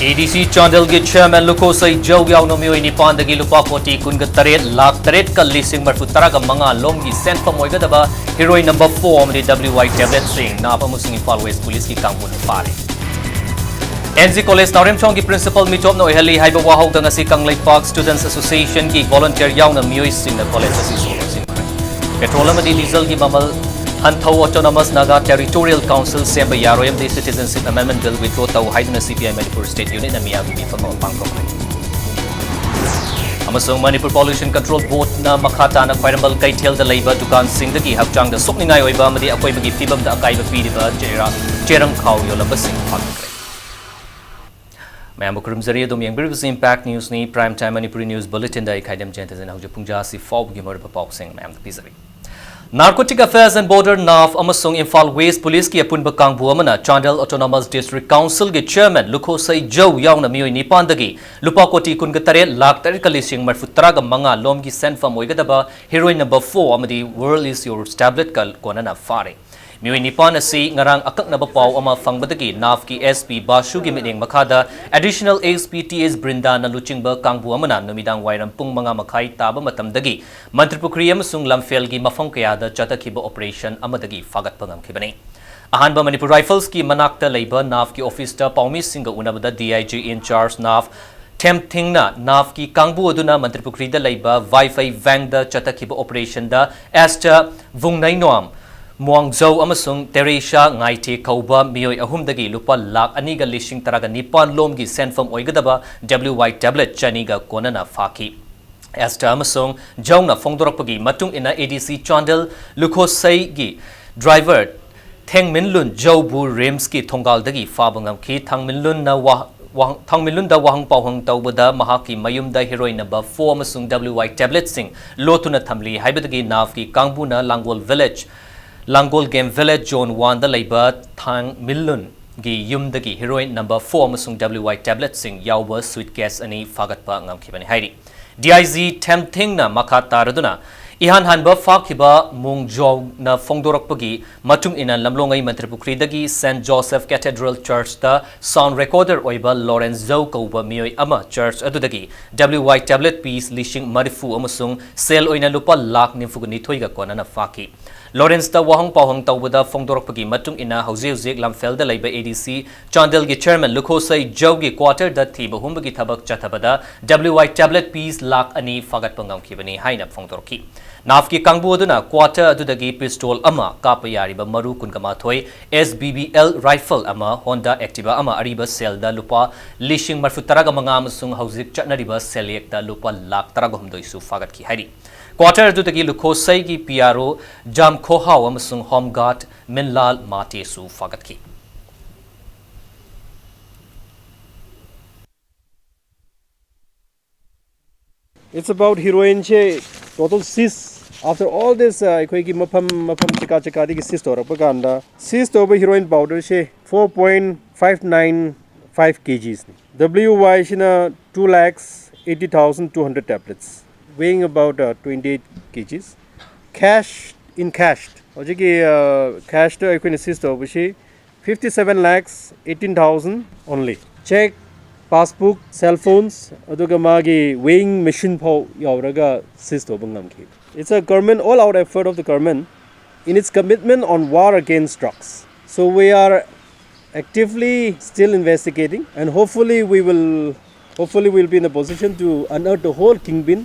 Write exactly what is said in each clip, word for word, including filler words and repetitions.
ADC ꯆꯥꯟꯗꯦꯜꯒꯤ chairman ꯂꯨꯈꯣꯁꯩ ꯖꯧ ꯌꯥꯎꯅ ꯃꯤꯑꯣꯏ ꯅꯤꯄꯥꯟꯗꯒꯤ ꯂꯨꯄꯥ ꯀꯣꯇꯤ ꯀꯨꯟꯒ ꯇꯔꯦꯠ ꯂꯥꯈ ꯇꯔꯦꯠꯀ ꯂꯤꯁꯤꯡ ꯃꯔꯤꯐꯨ ꯇꯔꯥꯒ ꯃꯉꯥ ꯂꯣꯝꯒꯤ ꯁꯦꯟꯐꯝ ꯑꯣꯏꯒꯗꯕ heroin number four ꯑꯃꯗꯤ WY tabletꯁꯤꯡ NAF ꯑꯃꯁꯨꯡ ꯏꯝꯐꯥꯜ West Policeꯀꯤ ꯀꯥꯡꯕꯨꯅ ꯐꯥꯔꯦ꯫ NG College ꯅꯥꯎꯔꯦꯝꯊꯣꯡꯒꯤ principal ꯃꯤꯇꯣꯞꯅ ꯑꯣꯏꯍꯜꯂꯤ ꯍꯥꯏꯕ ꯋꯥꯍꯧꯗ ꯉꯁꯤ ꯀꯪꯂꯩꯄꯥꯛ Students Associationꯒꯤ volunteer ꯌꯥꯎꯅ ꯃꯤꯑꯣꯏꯁꯤꯡꯅ college ꯑꯁꯤ ꯁꯣꯛ ꯂꯣꯟꯁꯤꯟꯈ꯭ꯔꯦ꯫ Petrol ꯑꯃꯗꯤ dieselꯒꯤ ꯃꯃꯜ ꯍꯟꯊꯧ, Autonomous Naga Territorial Council ꯁꯦꯝꯕ ꯌꯥꯔꯣꯏ ꯑꯃꯗꯤ Citizenship Amendment Bill withdraw ꯇꯧ ꯍꯥꯏꯗꯨꯅ CPI Manipur State Unitꯅ ꯃꯤꯌꯥꯝꯒꯤ ꯃꯤꯐꯝ ꯑꯃ ꯄꯥꯡꯊꯣꯛꯈ꯭ꯔꯦ꯫ ꯑꯃꯁꯨꯡ Manipur Pollution Control Boardꯅ ꯃꯈꯥ ꯇꯥꯅ ꯈ꯭ꯋꯥꯏꯔꯝꯕꯟ ꯀꯩꯊꯦꯜꯗ ꯂꯩꯕ ꯗꯨꯀꯥꯟꯁꯤꯡꯗꯒꯤ ꯍꯛꯆꯥꯡꯗ ꯁꯣꯛꯅꯤꯡꯉꯥꯏ ꯑꯣꯏꯕ ꯑꯃꯗꯤ ꯑꯀꯣꯏꯕꯒꯤ ꯐꯤꯕꯝꯗ ꯑꯀꯥꯏꯕ ꯄꯤꯔꯤꯕ ꯆꯦꯔꯥ-, ꯆꯦꯔꯪ ꯈꯥꯎ ꯌꯣꯜꯂꯝꯕꯁꯤꯡ ꯐꯥꯈ꯭ꯔꯦ꯫ ꯃꯌꯥꯝꯕꯨ ꯈꯨꯔꯨꯝꯖꯔꯤ꯫ ꯑꯗꯣꯝ ꯌꯦꯡꯕꯤꯔꯤꯕꯁꯤ Impact Newsꯅꯤ꯫ Prime Time Manipuri News Bulletinꯗ ꯑꯩ ꯈꯥꯏꯗꯝ ꯖꯌꯟꯇꯁꯤꯅ ꯍꯧꯖꯤꯛ ꯄꯨꯡ ꯖꯥ ꯑꯁꯤ ꯐꯥꯎꯕꯒꯤ ꯃꯔꯨꯑꯣꯏꯕ ꯄꯥꯎꯁꯤꯡ ꯃꯌꯥꯝꯗ ꯄꯤꯖꯔꯤ꯫ Narcotic Affairs and Border NAF ꯑꯃꯁꯨꯡ ꯏꯝꯐꯥꯜ West Policeꯀꯤ ꯑꯄꯨꯟꯕ ꯀꯥꯡꯕꯨ ꯑꯃꯅ ꯆꯥꯟꯗꯦꯜ Autonomous District Councilꯒꯤ chairman ꯂꯨꯈꯣꯁꯩ ꯖꯧ ꯌꯥꯎꯅ ꯃꯤꯑꯣꯏ ꯅꯤꯄꯥꯟꯗꯒꯤ ꯂꯨꯄꯥ ꯀꯣꯇꯤ ꯀꯨꯟꯒ ꯇꯔꯦꯠ ꯂꯥꯈ ꯇꯔꯦꯠꯀ ꯂꯤꯁꯤꯡ ꯃꯔꯤꯐꯨ ꯇꯔꯥꯒ ꯃꯉꯥ ꯂꯣꯝꯒꯤ ꯁꯦꯟꯐꯝ ꯑꯣꯏꯒꯗꯕ heroin number four ꯑꯃꯗꯤ World Is Yours tabletꯀ ꯀꯣꯟꯅꯅ ꯐꯥꯔꯦ꯫ ꯃꯤꯑꯣꯏ ꯅꯤꯄꯥꯟ ꯑꯁꯤ ꯉꯔꯥꯡ ꯑꯀꯛꯅꯕ ꯄꯥꯎ ꯑꯃ ꯐꯪꯕꯗꯒꯤ NAFꯀꯤ SP ꯕꯥꯁꯨꯒꯤ ꯃꯤꯠꯌꯦꯡ ꯃꯈꯥꯗ Additional SP TS ꯕ꯭ꯔꯤꯟꯗꯥꯅ ꯂꯨꯆꯤꯡꯕ ꯀꯥꯡꯕꯨ ꯑꯃꯅ ꯅꯨꯃꯤꯗꯥꯡ ꯋꯥꯏꯔꯝ ꯄꯨꯡ ꯃꯉꯥ ꯃꯈꯥꯏ ꯇꯥꯕ ꯃꯇꯝꯗꯒꯤ ꯃꯟꯇ꯭ꯔꯤꯄꯨꯈ꯭ꯔꯤ ꯑꯃꯁꯨꯡ ꯂꯝꯐꯦꯜꯒꯤ ꯃꯐꯝ ꯀꯌꯥꯗ ꯆꯠꯊꯈꯤꯕ operation ꯑꯃꯗꯒꯤ ꯐꯥꯒꯠꯄ ꯉꯝꯈꯤꯕꯅꯤ꯫ ꯑꯍꯥꯟꯕ Manipur Riflesꯀꯤ ꯃꯅꯥꯛꯇ ꯂꯩꯕ NAFꯀꯤ officeꯇ ꯄꯥꯎꯃꯤꯁꯤꯡꯒ ꯎꯅꯕꯗ DIG in charge NAF ꯊꯦꯝꯊꯤꯡꯅ NAFꯀꯤ ꯀꯥꯡꯕꯨ ꯑꯗꯨꯅ ꯃꯟꯇ꯭ꯔꯤꯄꯨꯈ꯭ꯔꯤꯗ ꯂꯩꯕ ꯋꯥꯏꯐꯩ ꯚꯦꯡꯗ ꯆꯠꯊꯈꯤꯕ operationꯗ Esther ꯚꯨꯡꯅꯩꯅꯣꯝ ꯃ꯭ꯋꯥꯡꯖꯧ ꯑꯃꯁꯨꯡ ꯇꯦꯔꯦꯁꯥ ꯉꯥꯏꯊꯦ ꯀꯧꯕ ꯃꯤꯑꯣꯏ ꯑꯍꯨꯝꯗꯒꯤ ꯂꯨꯄꯥ ꯂꯥꯈ ꯑꯅꯤꯒ ꯂꯤꯁꯤꯡ ꯇꯔꯥꯒ ꯅꯤꯄꯥꯟ ꯂꯣꯝꯒꯤ ꯁꯦꯟꯐꯝ ꯑꯣꯏꯒꯗꯕ WY tablet ꯆꯅꯤꯒ ꯀꯣꯟꯅꯅ ꯐꯥꯈꯤ꯫ Esther ꯑꯃꯁꯨꯡ ꯖꯧꯅ ꯐꯣꯡꯗꯣꯔꯛꯄꯒꯤ ꯃꯇꯨꯡ ꯏꯟꯅ ADC ꯆꯥꯟꯗꯦꯜ ꯂꯨꯈꯣꯁꯩꯒꯤ driver ꯊꯦꯡꯃꯤꯟꯂꯨꯟ ꯖꯧꯕꯨ RIMSꯀꯤ ꯊꯣꯡꯒꯥꯜꯗꯒꯤ ꯐꯥꯕ ꯉꯝꯈꯤ꯫ ꯊꯥꯡꯃꯤꯟꯂꯨꯟꯅ ꯋꯥ-, ꯋꯥꯍꯪ-, ꯊꯥꯡꯃꯤꯟꯂꯨꯟꯗ ꯋꯥꯍꯪ ꯄꯥꯎꯍꯪ ꯇꯧꯕꯗ ꯃꯍꯥꯛꯀꯤ ꯃꯌꯨꯝꯗ heroin number four ꯑꯃꯁꯨꯡ WY tabletꯁꯤꯡ ꯂꯣꯠꯇꯨꯅ ꯊꯝꯂꯤ ꯍꯥꯏꯕꯗꯒꯤ NAFꯀꯤ ꯀꯥꯡꯕꯨꯅ ꯂꯥꯡꯒꯣꯜ village, ꯂꯥꯡꯒꯣꯜ Game Village Zone Oneꯗ ꯂꯩꯕ ꯊꯥꯡꯃꯤꯟꯂꯨꯟꯒꯤ ꯌꯨꯝꯗꯒꯤ heroin number four ꯑꯃꯁꯨꯡ WY tabletꯁꯤꯡ ꯌꯥꯎꯕ suitcase ꯑꯅꯤ ꯐꯥꯒꯠꯄ ꯉꯝꯈꯤꯕꯅꯤ ꯍꯥꯏꯔꯤ꯫ DIG ꯊꯦꯝꯊꯤꯡꯅ ꯃꯈꯥ ꯇꯥꯔꯗꯨꯅ ꯏꯍꯥꯟ ꯍꯥꯟꯕ ꯐꯥꯈꯤꯕ ꯃꯣꯡ ꯖꯣꯎꯅ ꯐꯣꯡꯗꯣꯔꯛꯄꯒꯤ ꯃꯇꯨꯡ ꯏꯟꯅ, ꯂꯝꯂꯣꯡꯉꯩ ꯃꯟꯇ꯭ꯔꯤꯄꯨꯈ꯭ꯔꯤꯗꯒꯤ Saint Joseph Cathedral Churchꯇ sound recorder ꯑꯣꯏꯕ ꯂꯣꯔꯦꯟꯁ ꯖꯧ ꯀꯧꯕ ꯃꯤꯑꯣꯏ ꯑꯃ church ꯑꯗꯨꯗꯒꯤ W Y tablet piece ꯂꯤꯁꯤꯡ ꯃꯔꯤꯐꯨ ꯑꯃꯁꯨꯡ ꯁꯦꯜ ꯑꯣꯏꯅ ꯂꯨꯄꯥ ꯂꯥꯈ ꯅꯤꯐꯨꯒ ꯅꯤꯊꯣꯏꯒ ꯀꯣꯟꯅꯅ ꯐꯥꯈꯤ꯫ ꯂꯣꯔꯦꯟꯁꯇ ꯋꯥꯍꯪ ꯄꯥꯎꯍꯪ ꯇꯧꯕꯗ ꯐꯣꯡꯗꯣꯔꯛꯄꯒꯤ ꯃꯇꯨꯡ ꯏꯟꯅ, ꯍꯧꯖꯤꯛ ꯍꯧꯖꯤꯛ ꯂꯝꯐꯦꯜꯗ ꯂꯩꯕ A D C ꯆꯥꯟꯗꯦꯜꯒꯤ chairman ꯂꯨꯈꯣꯁꯩ ꯖꯧꯒꯤ quarterꯗ ꯊꯤꯕ ꯍꯨꯝꯕꯒꯤ ꯊꯕꯛ ꯆꯠꯊꯕꯗ W Y tablet piece lakh ꯑꯅꯤ ꯐꯥꯒꯠꯄ ꯉꯝꯈꯤꯕꯅꯤ ꯍꯥꯏꯅ ꯐꯣꯡꯗꯣꯔꯛꯈꯤ꯫ ꯅꯥꯐꯀꯤ ꯀꯥꯡꯕꯨ ꯑꯗꯨꯅ quarter ꯑꯗꯨꯗꯒꯤ pistol ꯑꯃ, ꯀꯥꯞꯄ ꯌꯥꯔꯤꯕ ꯃꯔꯨ ꯀꯨꯟꯒ ꯃꯥꯊꯣꯏ, S B B L rifle ꯑꯃ, Honda Activa ꯑꯃ, ꯑꯔꯤꯕ ꯁꯦꯜꯗ ꯂꯨꯄꯥ ꯂꯤꯁꯤꯡ ꯃꯔꯤꯐꯨ ꯇꯔꯥꯒ ꯃꯉꯥ ꯑꯃꯁꯨꯡ ꯍꯧꯖꯤꯛ ꯆꯠꯅꯔꯤꯕ ꯁꯦꯜꯌꯦꯛꯇ ꯂꯨꯄꯥ ꯂꯥꯈ ꯇꯔꯥꯒ ꯍꯨꯝꯗꯣꯏꯁꯨ ꯐꯥꯒꯠꯈꯤ ꯍꯥꯏꯔꯤ꯫ Quarter ꯑꯗꯨꯗꯒꯤ ꯂꯨꯈꯣꯁꯩꯒꯤ P R O ꯖꯥꯝ ꯈꯣꯍꯥꯎ ꯑꯃꯁꯨꯡ home guard ꯃꯤꯟꯂꯥꯜ ꯃꯥꯇꯦꯁꯨ ꯐꯥꯒꯠꯈꯤ꯫ It's about heroinꯁꯦ total seize, after all this ꯑꯩꯈꯣꯏꯒꯤ ꯃꯐꯝ ꯃꯐꯝ ꯆꯤꯀꯥ ꯆꯤꯀꯥꯗꯒꯤ seize ꯇꯧꯔꯛꯄ ꯀꯥꯟꯗ, seize ꯇꯧꯕ heroin powderꯁꯦ four point five nine five kgsꯅꯤ꯫ W Y ꯁꯤꯅ two lakhs eighty thousand two hundred tablets, weighing about uh, twenty-eight kgs. Cash, in cash, ꯍꯧꯖꯤꯛꯀꯤ cashꯇ ꯑꯩꯈꯣꯏꯅ seize ꯇꯧꯕꯁꯤ fifty seven lakhs eighteen thousand only. Cheque, passbook, cell phones, ꯑꯗꯨꯒ ꯃꯥꯒꯤ weighing machine ꯐꯥꯎ ꯌꯥꯎꯔꯒ seize ꯇꯧꯕ ꯉꯝꯈꯤ꯫ It's a government, all out effort of the government in its commitment on war against drugs. So we are actively still investigating, and hopefully we will hopefully we'll be in a position to unearth the whole kingpin.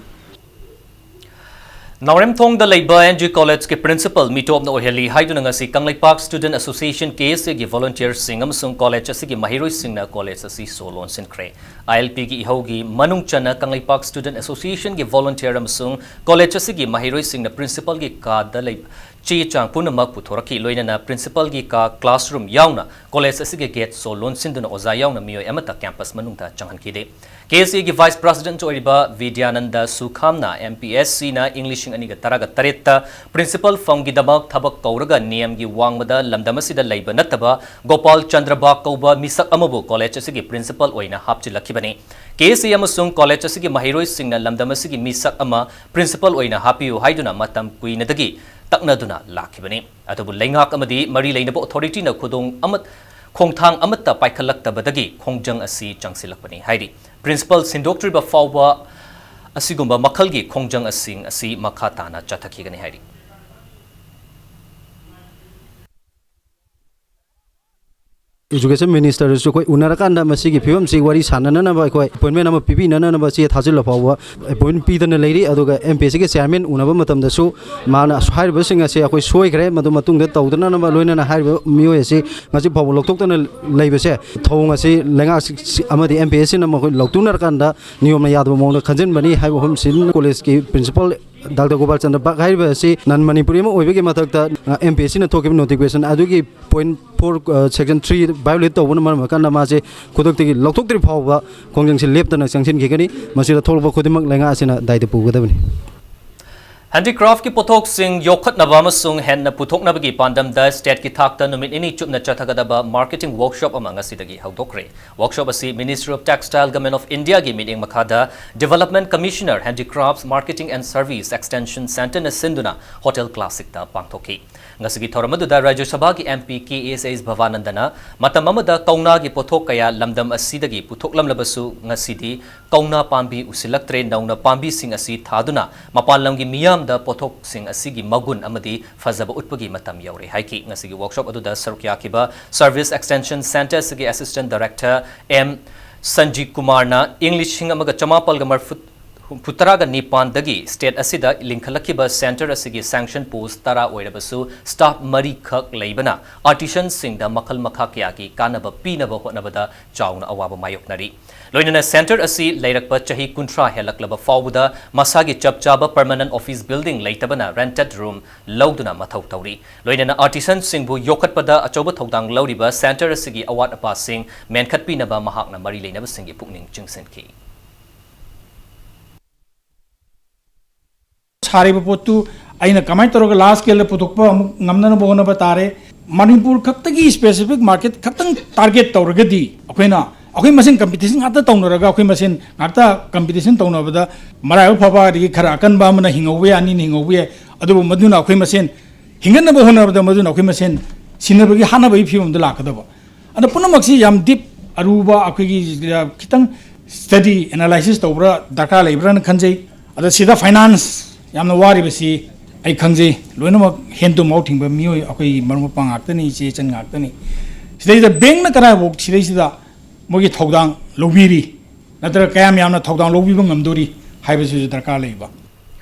ꯅꯥꯎꯔꯦꯝꯊꯣꯡꯗ ꯂꯩꯕ N G Collegeꯀꯤ principal ꯃꯤꯇꯣꯞꯅ ꯑꯣꯏꯍꯜꯂꯤ ꯍꯥꯏꯗꯨꯅ ꯉꯁꯤ Kangleipak Student Association, K S Aꯒꯤ volunteerꯁꯤꯡ ꯑꯃꯁꯨꯡ college ꯑꯁꯤꯒꯤ ꯃꯍꯩꯔꯣꯏꯁꯤꯡꯅ college ꯑꯁꯤ ꯁꯣ ꯂꯣꯟꯁꯤꯟꯈ꯭ꯔꯦ꯫ I L Pꯒꯤ ꯏꯍꯧꯒꯤ ꯃꯅꯨꯡ ꯆꯟꯅ Kangleipak Student Associationꯒꯤ volunteer ꯑꯃꯁꯨꯡ college ꯑꯁꯤꯒꯤ ꯃꯍꯩꯔꯣꯏꯁꯤꯡꯅ principalꯒꯤ ꯀꯥꯗ ꯂꯩꯕ ꯆꯦ ꯆꯥꯡ ꯄꯨꯝꯅꯃꯛ ꯄꯨꯊꯣꯔꯛꯈꯤ꯫ ꯂꯣꯏꯅꯅ principalꯒꯤ ꯀꯥ, classroom ꯌꯥꯎꯅ college ꯑꯁꯤꯒꯤ gate ꯁꯣ ꯂꯣꯟꯁꯤꯟꯗꯨꯅ ꯑꯣꯖꯥ ꯌꯥꯎꯅ ꯃꯤꯑꯣꯏ ꯑꯃꯠꯇ campus ꯃꯅꯨꯡꯗ ꯆꯪꯍꯟꯈꯤꯗꯦ꯫ K S Aꯒꯤ vice president ꯑꯣꯏꯔꯤꯕ ꯕꯤꯗ꯭ꯌꯥꯅꯟꯗ ꯁꯨꯈꯥꯝꯅ M P S Cꯅ ꯏꯪ ꯂꯤꯁꯤꯡ ꯑꯅꯤꯒ ꯇꯔꯥꯒ ꯇꯔꯦꯠꯇ principal ꯐꯝꯒꯤꯗꯃꯛ ꯊꯕꯛ ꯀꯧꯔꯒ ꯅꯤꯌꯝꯒꯤ ꯋꯥꯡꯃꯗ ꯂꯝꯗꯝ ꯑꯁꯤꯗ ꯂꯩꯕ ꯅꯠꯇꯕ ꯒꯣꯄꯥꯜ ꯆꯟꯗ꯭ꯔ ꯕꯥꯒ ꯀꯧꯕ ꯃꯤꯁꯛ ꯑꯃꯕꯨ college ꯑꯁꯤꯒꯤ principal ꯑꯣꯏꯅ ꯍꯥꯞꯆꯤꯜꯂꯛꯈꯤꯕꯅꯤ꯫ ꯀꯦ ꯑꯦꯁ ꯑꯦ ꯑꯃꯁꯨꯡ ꯀꯣꯂꯦꯖ ꯑꯁꯤꯒꯤ ꯃꯍꯩꯔꯣꯏꯁꯤꯡꯅ ꯂꯝꯗꯝ ꯑꯁꯤꯒꯤ ꯃꯤꯁꯛ ꯑꯃ ꯄ꯭ꯔꯤꯟꯁꯤꯄꯜ ꯑꯣꯏꯅ ꯍꯥꯞꯄꯤꯌꯨ ꯍꯥꯏꯗꯨꯅ ꯃꯇꯝ ꯀꯨꯏꯅꯗꯒꯤ ꯇꯛꯅꯗꯨꯅ ꯂꯥꯛꯈꯤꯕꯅꯤ꯫ ꯑꯗꯨꯕꯨ ꯂꯩꯉꯥꯛ ꯑꯃꯗꯤ ꯃꯔꯤ ꯂꯩꯅꯕ ꯑꯣꯊꯣꯔꯤꯇꯤꯅ ꯈꯨꯗꯣꯡ ꯑꯃ-, ꯈꯣꯡꯊꯥꯡ ꯑꯃꯠꯇ ꯄꯥꯏꯈꯠꯂꯛꯇꯕꯗꯒꯤ ꯈꯣꯡꯖꯪ ꯑꯁꯤ ꯆꯪꯁꯤꯜꯂꯛꯄꯅꯤ ꯍꯥꯏꯔꯤ꯫ ꯄ꯭ꯔꯤꯟꯁꯤꯄꯜ ꯁꯤꯟꯗꯣꯛꯇ꯭ꯔꯤꯕ ꯐꯥꯎꯕ ꯑꯁꯤꯒꯨꯝꯕ ꯃꯈꯜꯒꯤ ꯈꯣꯡꯖꯪꯁꯤꯡ ꯑꯁꯤ ꯃꯈꯥ ꯇꯥꯅ ꯆꯠꯊꯈꯤꯒꯅꯤ ꯍꯥꯏꯔꯤ꯫ ꯏꯖꯨꯀꯦꯁꯟ ꯃꯤꯅꯤꯁꯇꯔꯗꯁꯨ ꯑꯩꯈꯣꯏ ꯎꯅꯔꯀꯥꯟꯗ ꯃꯁꯤꯒꯤ ꯐꯤꯕꯝꯁꯤ ꯋꯥꯔꯤ ꯁꯥꯟꯅꯅꯅꯕ ꯑꯩꯈꯣꯏ ꯑꯦꯄꯣꯏꯟꯃꯦꯟ ꯑꯃ ꯄꯤꯕꯤꯅꯅꯕ ꯆꯦ ꯊꯥꯖꯤꯜꯂ ꯐꯥꯎꯕ ꯑꯦꯄꯣꯏꯟ ꯄꯤꯗꯅ ꯂꯩꯔꯤ꯫ ꯑꯗꯨꯒ ꯑꯦꯝ ꯄꯤ ꯑꯦꯁ ꯁꯤꯒꯤ ꯆꯤꯌꯥꯔꯃꯦꯟ ꯎꯅꯕ ꯃꯇꯝꯗꯁꯨ ꯃꯥꯅ ꯑꯁ-, ꯍꯥꯏꯔꯤꯕꯁꯤꯡ ꯑꯁꯦ ꯑꯩꯈꯣꯏ ꯁꯣꯏꯈ꯭ꯔꯦ, ꯃꯗꯨ ꯃꯇꯨꯡꯗ ꯇꯧꯗꯅꯅꯕ, ꯂꯣꯏꯅꯅ ꯍꯥꯏꯔꯤꯕ ꯃꯤꯑꯣꯏ ꯑꯁꯤ ꯉꯁꯤ ꯐꯥꯎꯕ ꯂꯧꯊꯣꯛꯇꯅ ꯂꯩꯕꯁꯦ ꯊꯧꯑꯣꯡ ꯑꯁꯤ ꯂꯩꯉꯥꯛ ꯑꯃꯗꯤ ꯑꯦꯝ ꯄꯤ ꯑꯦꯁ ꯁꯤꯅ ꯃꯈꯣꯏ ꯂꯧꯊꯣꯛꯅꯔꯀꯥꯟꯗ ꯅꯤꯌꯣꯝꯅ ꯌꯥꯗꯕ ꯃꯑꯣꯡꯗ ꯈꯟꯖꯤꯟꯕꯅꯤ ꯍꯥꯏꯕ ꯋꯥꯐꯝꯁꯤ ꯀꯣꯂꯦꯖꯀꯤ ꯄ꯭ꯔꯤꯟꯁꯤꯄꯥꯜ ꯗꯥꯛꯇꯔ ꯒꯣꯄꯥꯜ ꯆꯟꯗ꯭ꯔ ꯕꯛ ꯍꯥꯏꯔꯤꯕ ꯑꯁꯤ ꯅꯟ ꯃꯅꯤꯄꯨꯔꯤ ꯑꯃ ꯑꯣꯏꯕꯒꯤ ꯃꯊꯛꯇ, ꯑ, ꯑꯦꯝ ꯄꯤ ꯑꯦꯁ ꯁꯤꯅ ꯊꯣꯛꯈꯤꯕ ꯅꯣꯇꯤꯐꯤꯀꯦꯁꯟ ꯑꯗꯨꯒꯤ ꯄꯣꯏꯟꯠ ꯐꯣꯔ, ꯑ, ꯁꯦꯛꯁꯟ ꯊ꯭ꯔꯤ ꯚꯥꯏꯑꯣꯂꯦꯠ ꯇꯧꯕꯅ ꯃꯔꯝ ꯑꯣꯏꯔꯀꯥꯟꯗ ꯃꯥꯁꯦ ꯈꯨꯗꯛꯇꯒꯤ ꯂꯧꯊꯣꯛꯇ꯭ꯔꯤ ꯐꯥꯎꯕ ꯈꯣꯡꯖꯪꯁꯤ ꯂꯦꯞꯇꯅ ꯆꯪꯁꯤꯟꯈꯤꯒꯅꯤ꯫ ꯃꯁꯤꯗ ꯊꯣꯛꯂꯛꯄ ꯈꯨꯗꯤꯡꯃꯛ ꯂꯩꯉꯥꯛ ꯑꯁꯤꯅ ꯗꯥꯏꯇ ꯄꯨꯒꯗꯕꯅꯤ꯫ ꯍꯦꯟꯗꯤꯀ꯭ꯔꯥꯐꯀꯤ ꯄꯣꯠꯊꯣꯛꯁꯤꯡ ꯌꯣꯛꯈꯠꯅꯕ ꯑꯃꯁꯨꯡ ꯍꯦꯟꯅ ꯄꯨꯊꯣꯛꯅꯕꯒꯤ ꯄꯥꯟꯗꯝꯗ ꯁ꯭ꯇꯦꯠꯀꯤ ꯊꯥꯛꯇ ꯅꯨꯃꯤꯠ ꯅꯤꯅꯤ ꯆꯨꯞꯅ ꯆꯠꯊꯒꯗꯕ ꯃꯥꯔꯀꯦꯇꯤꯡ ꯋꯥꯔꯛꯁꯣꯞ ꯑꯃ ꯉꯁꯤꯗꯒꯤ ꯍꯧꯗꯣꯛꯈ꯭ꯔꯦ꯫ ꯋꯥꯔꯛꯁꯣꯞ ꯑꯁꯤ Ministry of Textile, Government of Indiaꯒꯤ ꯃꯤꯠꯌꯦꯡ ꯃꯈꯥꯗ Development Commissioner, Handicrafts, Marketing and Service Extension Centreꯅ ꯁꯤꯟꯗꯨꯅ ꯍꯣꯇꯦꯜ ꯀ꯭ꯂꯥꯁꯤꯛꯇ ꯄꯥꯡꯊꯣꯛꯈꯤ꯫ ꯉꯁꯤꯒꯤ ꯊꯧꯔꯝ ꯑꯗꯨꯗ ꯔꯥꯖ꯭ꯌ ꯁꯚꯥꯒꯤ ꯑꯦꯝ ꯄꯤ ꯀꯦ ꯑꯦꯁ ꯑꯦꯁ ꯚꯕꯥꯅꯟꯗꯅ ꯃꯇꯝ ꯑꯃꯗ ꯀꯧꯅꯥꯒꯤ ꯄꯣꯠꯊꯣꯛ ꯀꯌꯥ ꯂꯝꯗꯝ ꯑꯁꯤꯗꯒꯤ ꯄꯨꯊꯣꯛꯂꯝꯂꯕꯁꯨ ꯉꯁꯤꯗꯤ ꯀꯧꯅꯥ ꯄꯥꯝꯕꯤ ꯎꯁꯤꯜꯂꯛꯇ꯭ꯔꯦ, ꯅꯧꯅ ꯄꯥꯝꯕꯤꯁꯤꯡ ꯑꯁꯤ ꯊꯥꯗꯨꯅ ꯃꯄꯥꯟ ꯂꯝꯒꯤ ꯃꯤꯌꯥꯝꯗ ꯄꯣꯠꯊꯣꯛꯁꯤꯡ ꯑꯁꯤꯒꯤ ꯃꯒꯨꯟ ꯑꯃꯗꯤ ꯐꯖꯕ ꯎꯠꯄꯒꯤ ꯃꯇꯝ ꯌꯧꯔꯦ ꯍꯥꯏꯈꯤ꯫ ꯉꯁꯤꯒꯤ ꯋꯥꯔꯛꯁꯣꯞ ꯑꯗꯨꯗ ꯁꯔꯨꯛ ꯌꯥꯈꯤꯕ Service Extension Centre ꯑꯁꯤꯒꯤ Assistant Director ꯑꯦꯝ ꯁꯟꯖꯤꯕ ꯀꯨꯃꯥꯔꯅ ꯏꯪ ꯂꯤꯁꯤꯡ ꯑꯃꯒ ꯆꯃꯥꯄꯜꯒ ꯃꯔꯤꯐꯨ ꯍꯨꯝꯐꯨꯇꯔꯥꯒ ꯅꯤꯄꯥꯟꯗꯒꯤ ꯁ꯭ꯇꯦꯠ ꯑꯁꯤꯗ ꯂꯤꯡꯈꯠꯂꯛꯈꯤꯕ ꯁꯦꯟꯇꯔ ꯑꯁꯤꯒꯤ ꯁꯦꯡꯁꯟ ꯄꯣꯁ ꯇꯔꯥ ꯑꯣꯏꯔꯕꯁꯨ ꯁ꯭ꯇꯥꯐ ꯃꯔꯤꯈꯛ ꯂꯩꯕꯅ ꯑꯥꯔꯇꯤꯁꯟꯁꯤꯡꯗ ꯃꯈꯜ ꯃꯈꯥ ꯀꯌꯥꯒꯤ ꯀꯥꯟꯅꯕ ꯄꯤꯅꯕ ꯍꯣꯠꯅꯕꯗ ꯆꯥꯎꯅ ꯑꯋꯥꯕ ꯃꯥꯌꯣꯛꯅꯔꯤ꯫ ꯂꯣꯏꯅꯅ ꯁꯦꯟꯇꯔ ꯑꯁꯤ ꯂꯩꯔꯛꯄ ꯆꯍꯤ ꯀꯨꯟꯊ꯭ꯔꯥ ꯍꯦꯜꯂꯛꯂꯕ ꯐꯥꯎꯕꯗ ꯃꯁꯥꯒꯤ ꯆꯞ ꯆꯥꯕ permanent office building ꯂꯩꯇꯕꯅ rented room ꯂꯧꯗꯨꯅ ꯃꯊꯧ ꯇꯧꯔꯤ꯫ ꯂꯣꯏꯅꯅ ꯑꯥꯔꯇꯤꯁꯟꯁꯤꯡꯕꯨ ꯌꯣꯛꯈꯠꯄꯗ ꯑꯆꯧꯕ ꯊꯧꯗꯥꯡ ꯂꯧꯔꯤꯕ ꯁꯦꯟꯇꯔ ꯑꯁꯤꯒꯤ ꯑꯋꯥꯠ ꯑꯄꯥꯁꯤꯡ ꯃꯦꯟꯈꯠꯄꯤꯅꯕ ꯃꯍꯥꯛꯅ ꯃꯔꯤ ꯂꯩꯅꯕꯁꯤꯡꯒꯤ ꯄꯨꯛꯅꯤꯡ ꯆꯤꯡꯁꯤꯟꯈꯤ꯫ ꯁꯥꯔꯤꯕ ꯄꯣꯠꯇꯨ ꯑꯩꯅ ꯀꯃꯥꯏꯅ ꯇꯧꯔꯒ ꯂꯥꯔꯖ ꯁ꯭ꯀꯦꯜꯗ ꯄꯨꯊꯣꯛꯄ ꯑꯃꯨꯛ ꯉꯝꯅꯅꯕ ꯍꯣꯠꯅꯕ ꯇꯥꯔꯦ꯫ ꯃꯅꯤꯄꯨꯔ ꯈꯛꯇꯒꯤ ꯁ꯭ꯄꯦꯁꯤꯐꯤꯛ ꯃꯥꯔꯀꯦꯠ ꯈꯛꯇꯪ ꯇꯥꯔꯒꯦꯠ ꯇꯧꯔꯒꯗꯤ ꯑꯩꯈꯣꯏꯅ ꯑꯩꯈꯣꯏ ꯃꯁꯦꯟ ꯀꯝꯄꯤꯇꯤꯁꯟ ꯉꯥꯛꯇ ꯇꯧꯅꯔꯒ, ꯑꯩꯈꯣꯏ ꯃꯁꯦꯟ ꯉꯥꯛꯇ ꯀꯝꯄꯤꯇꯤꯁꯟ ꯇꯧꯅꯕꯗ, ꯃꯔꯥꯏꯕꯛ ꯐꯕ ꯑꯗꯒꯤ ꯈꯔ ꯑꯀꯟꯕ ꯑꯃꯅ ꯍꯤꯡꯍꯧꯕ ꯌꯥꯏ, ꯑꯅꯤꯅ ꯍꯤꯡꯍꯧꯕ ꯌꯥꯏ, ꯑꯗꯨꯕꯨ ꯃꯗꯨꯅ ꯑꯩꯈꯣꯏ ꯃꯁꯦꯟ ꯍꯤꯡꯒꯠꯅꯕ ꯍꯣꯠꯅꯕꯗ ꯃꯗꯨꯅ ꯑꯩꯈꯣꯏ ꯃꯁꯦꯟ ꯁꯤꯅꯕꯒꯤ ꯍꯥꯠꯅꯕꯒꯤ ꯐꯤꯕꯝꯗ ꯂꯥꯛꯀꯗꯕ꯫ ꯑꯗꯣ ꯄꯨꯝꯅꯃꯛꯁꯤ ꯌꯥꯝ ꯗꯤꯞ ꯑꯔꯨꯕ, ꯑꯩꯈꯣꯏꯒꯤ ꯈꯤꯇꯪ ꯁ꯭ꯇꯗꯤ ꯑꯦꯅꯥꯂꯥꯏꯁꯤꯁ ꯇꯧꯕ꯭ꯔꯥ ꯗꯔꯀꯥꯔ ꯂꯩꯕ꯭ꯔꯥꯅ ꯈꯟꯖꯩ꯫ ꯑꯗꯣ ꯁꯤꯗ ꯐꯥꯏꯅꯥꯟꯁ ꯌꯥꯝꯅ ꯋꯥꯔꯤꯕꯁꯤ ꯑꯩ ꯈꯪꯖꯩ꯫ ꯂꯣꯏꯅꯃꯛ ꯍꯦꯟ ꯇꯨ ꯃꯥꯎ ꯊꯤꯡꯕ ꯃꯤꯑꯣꯏ ꯑꯩꯈꯣꯏꯒꯤ ꯃꯔꯨꯞ ꯃꯄꯥꯡ ꯉꯥꯛꯇꯅꯤ, ꯏꯆꯦ ꯏꯆꯟ ꯉꯥꯛꯇꯅꯤ꯫ ꯁꯤꯗꯩꯁꯤꯗ ꯕꯦꯡꯛꯅ ꯀꯗꯥꯏꯐꯥꯎ ꯁꯤꯗꯩꯁꯤꯗ ꯃꯣꯏꯒꯤ ꯊꯧꯗꯥꯡ ꯂꯧꯕꯤꯔꯤ, ꯅꯠꯇ꯭ꯔꯒ ꯀꯌꯥꯝ ꯌꯥꯝꯅ ꯊꯧꯗꯥꯡ ꯂꯧꯕꯤꯕ ꯉꯝꯗꯣꯔꯤ ꯍꯥꯏꯕꯁꯤꯁꯨ ꯗꯔꯀꯥꯔ ꯂꯩꯕ꯫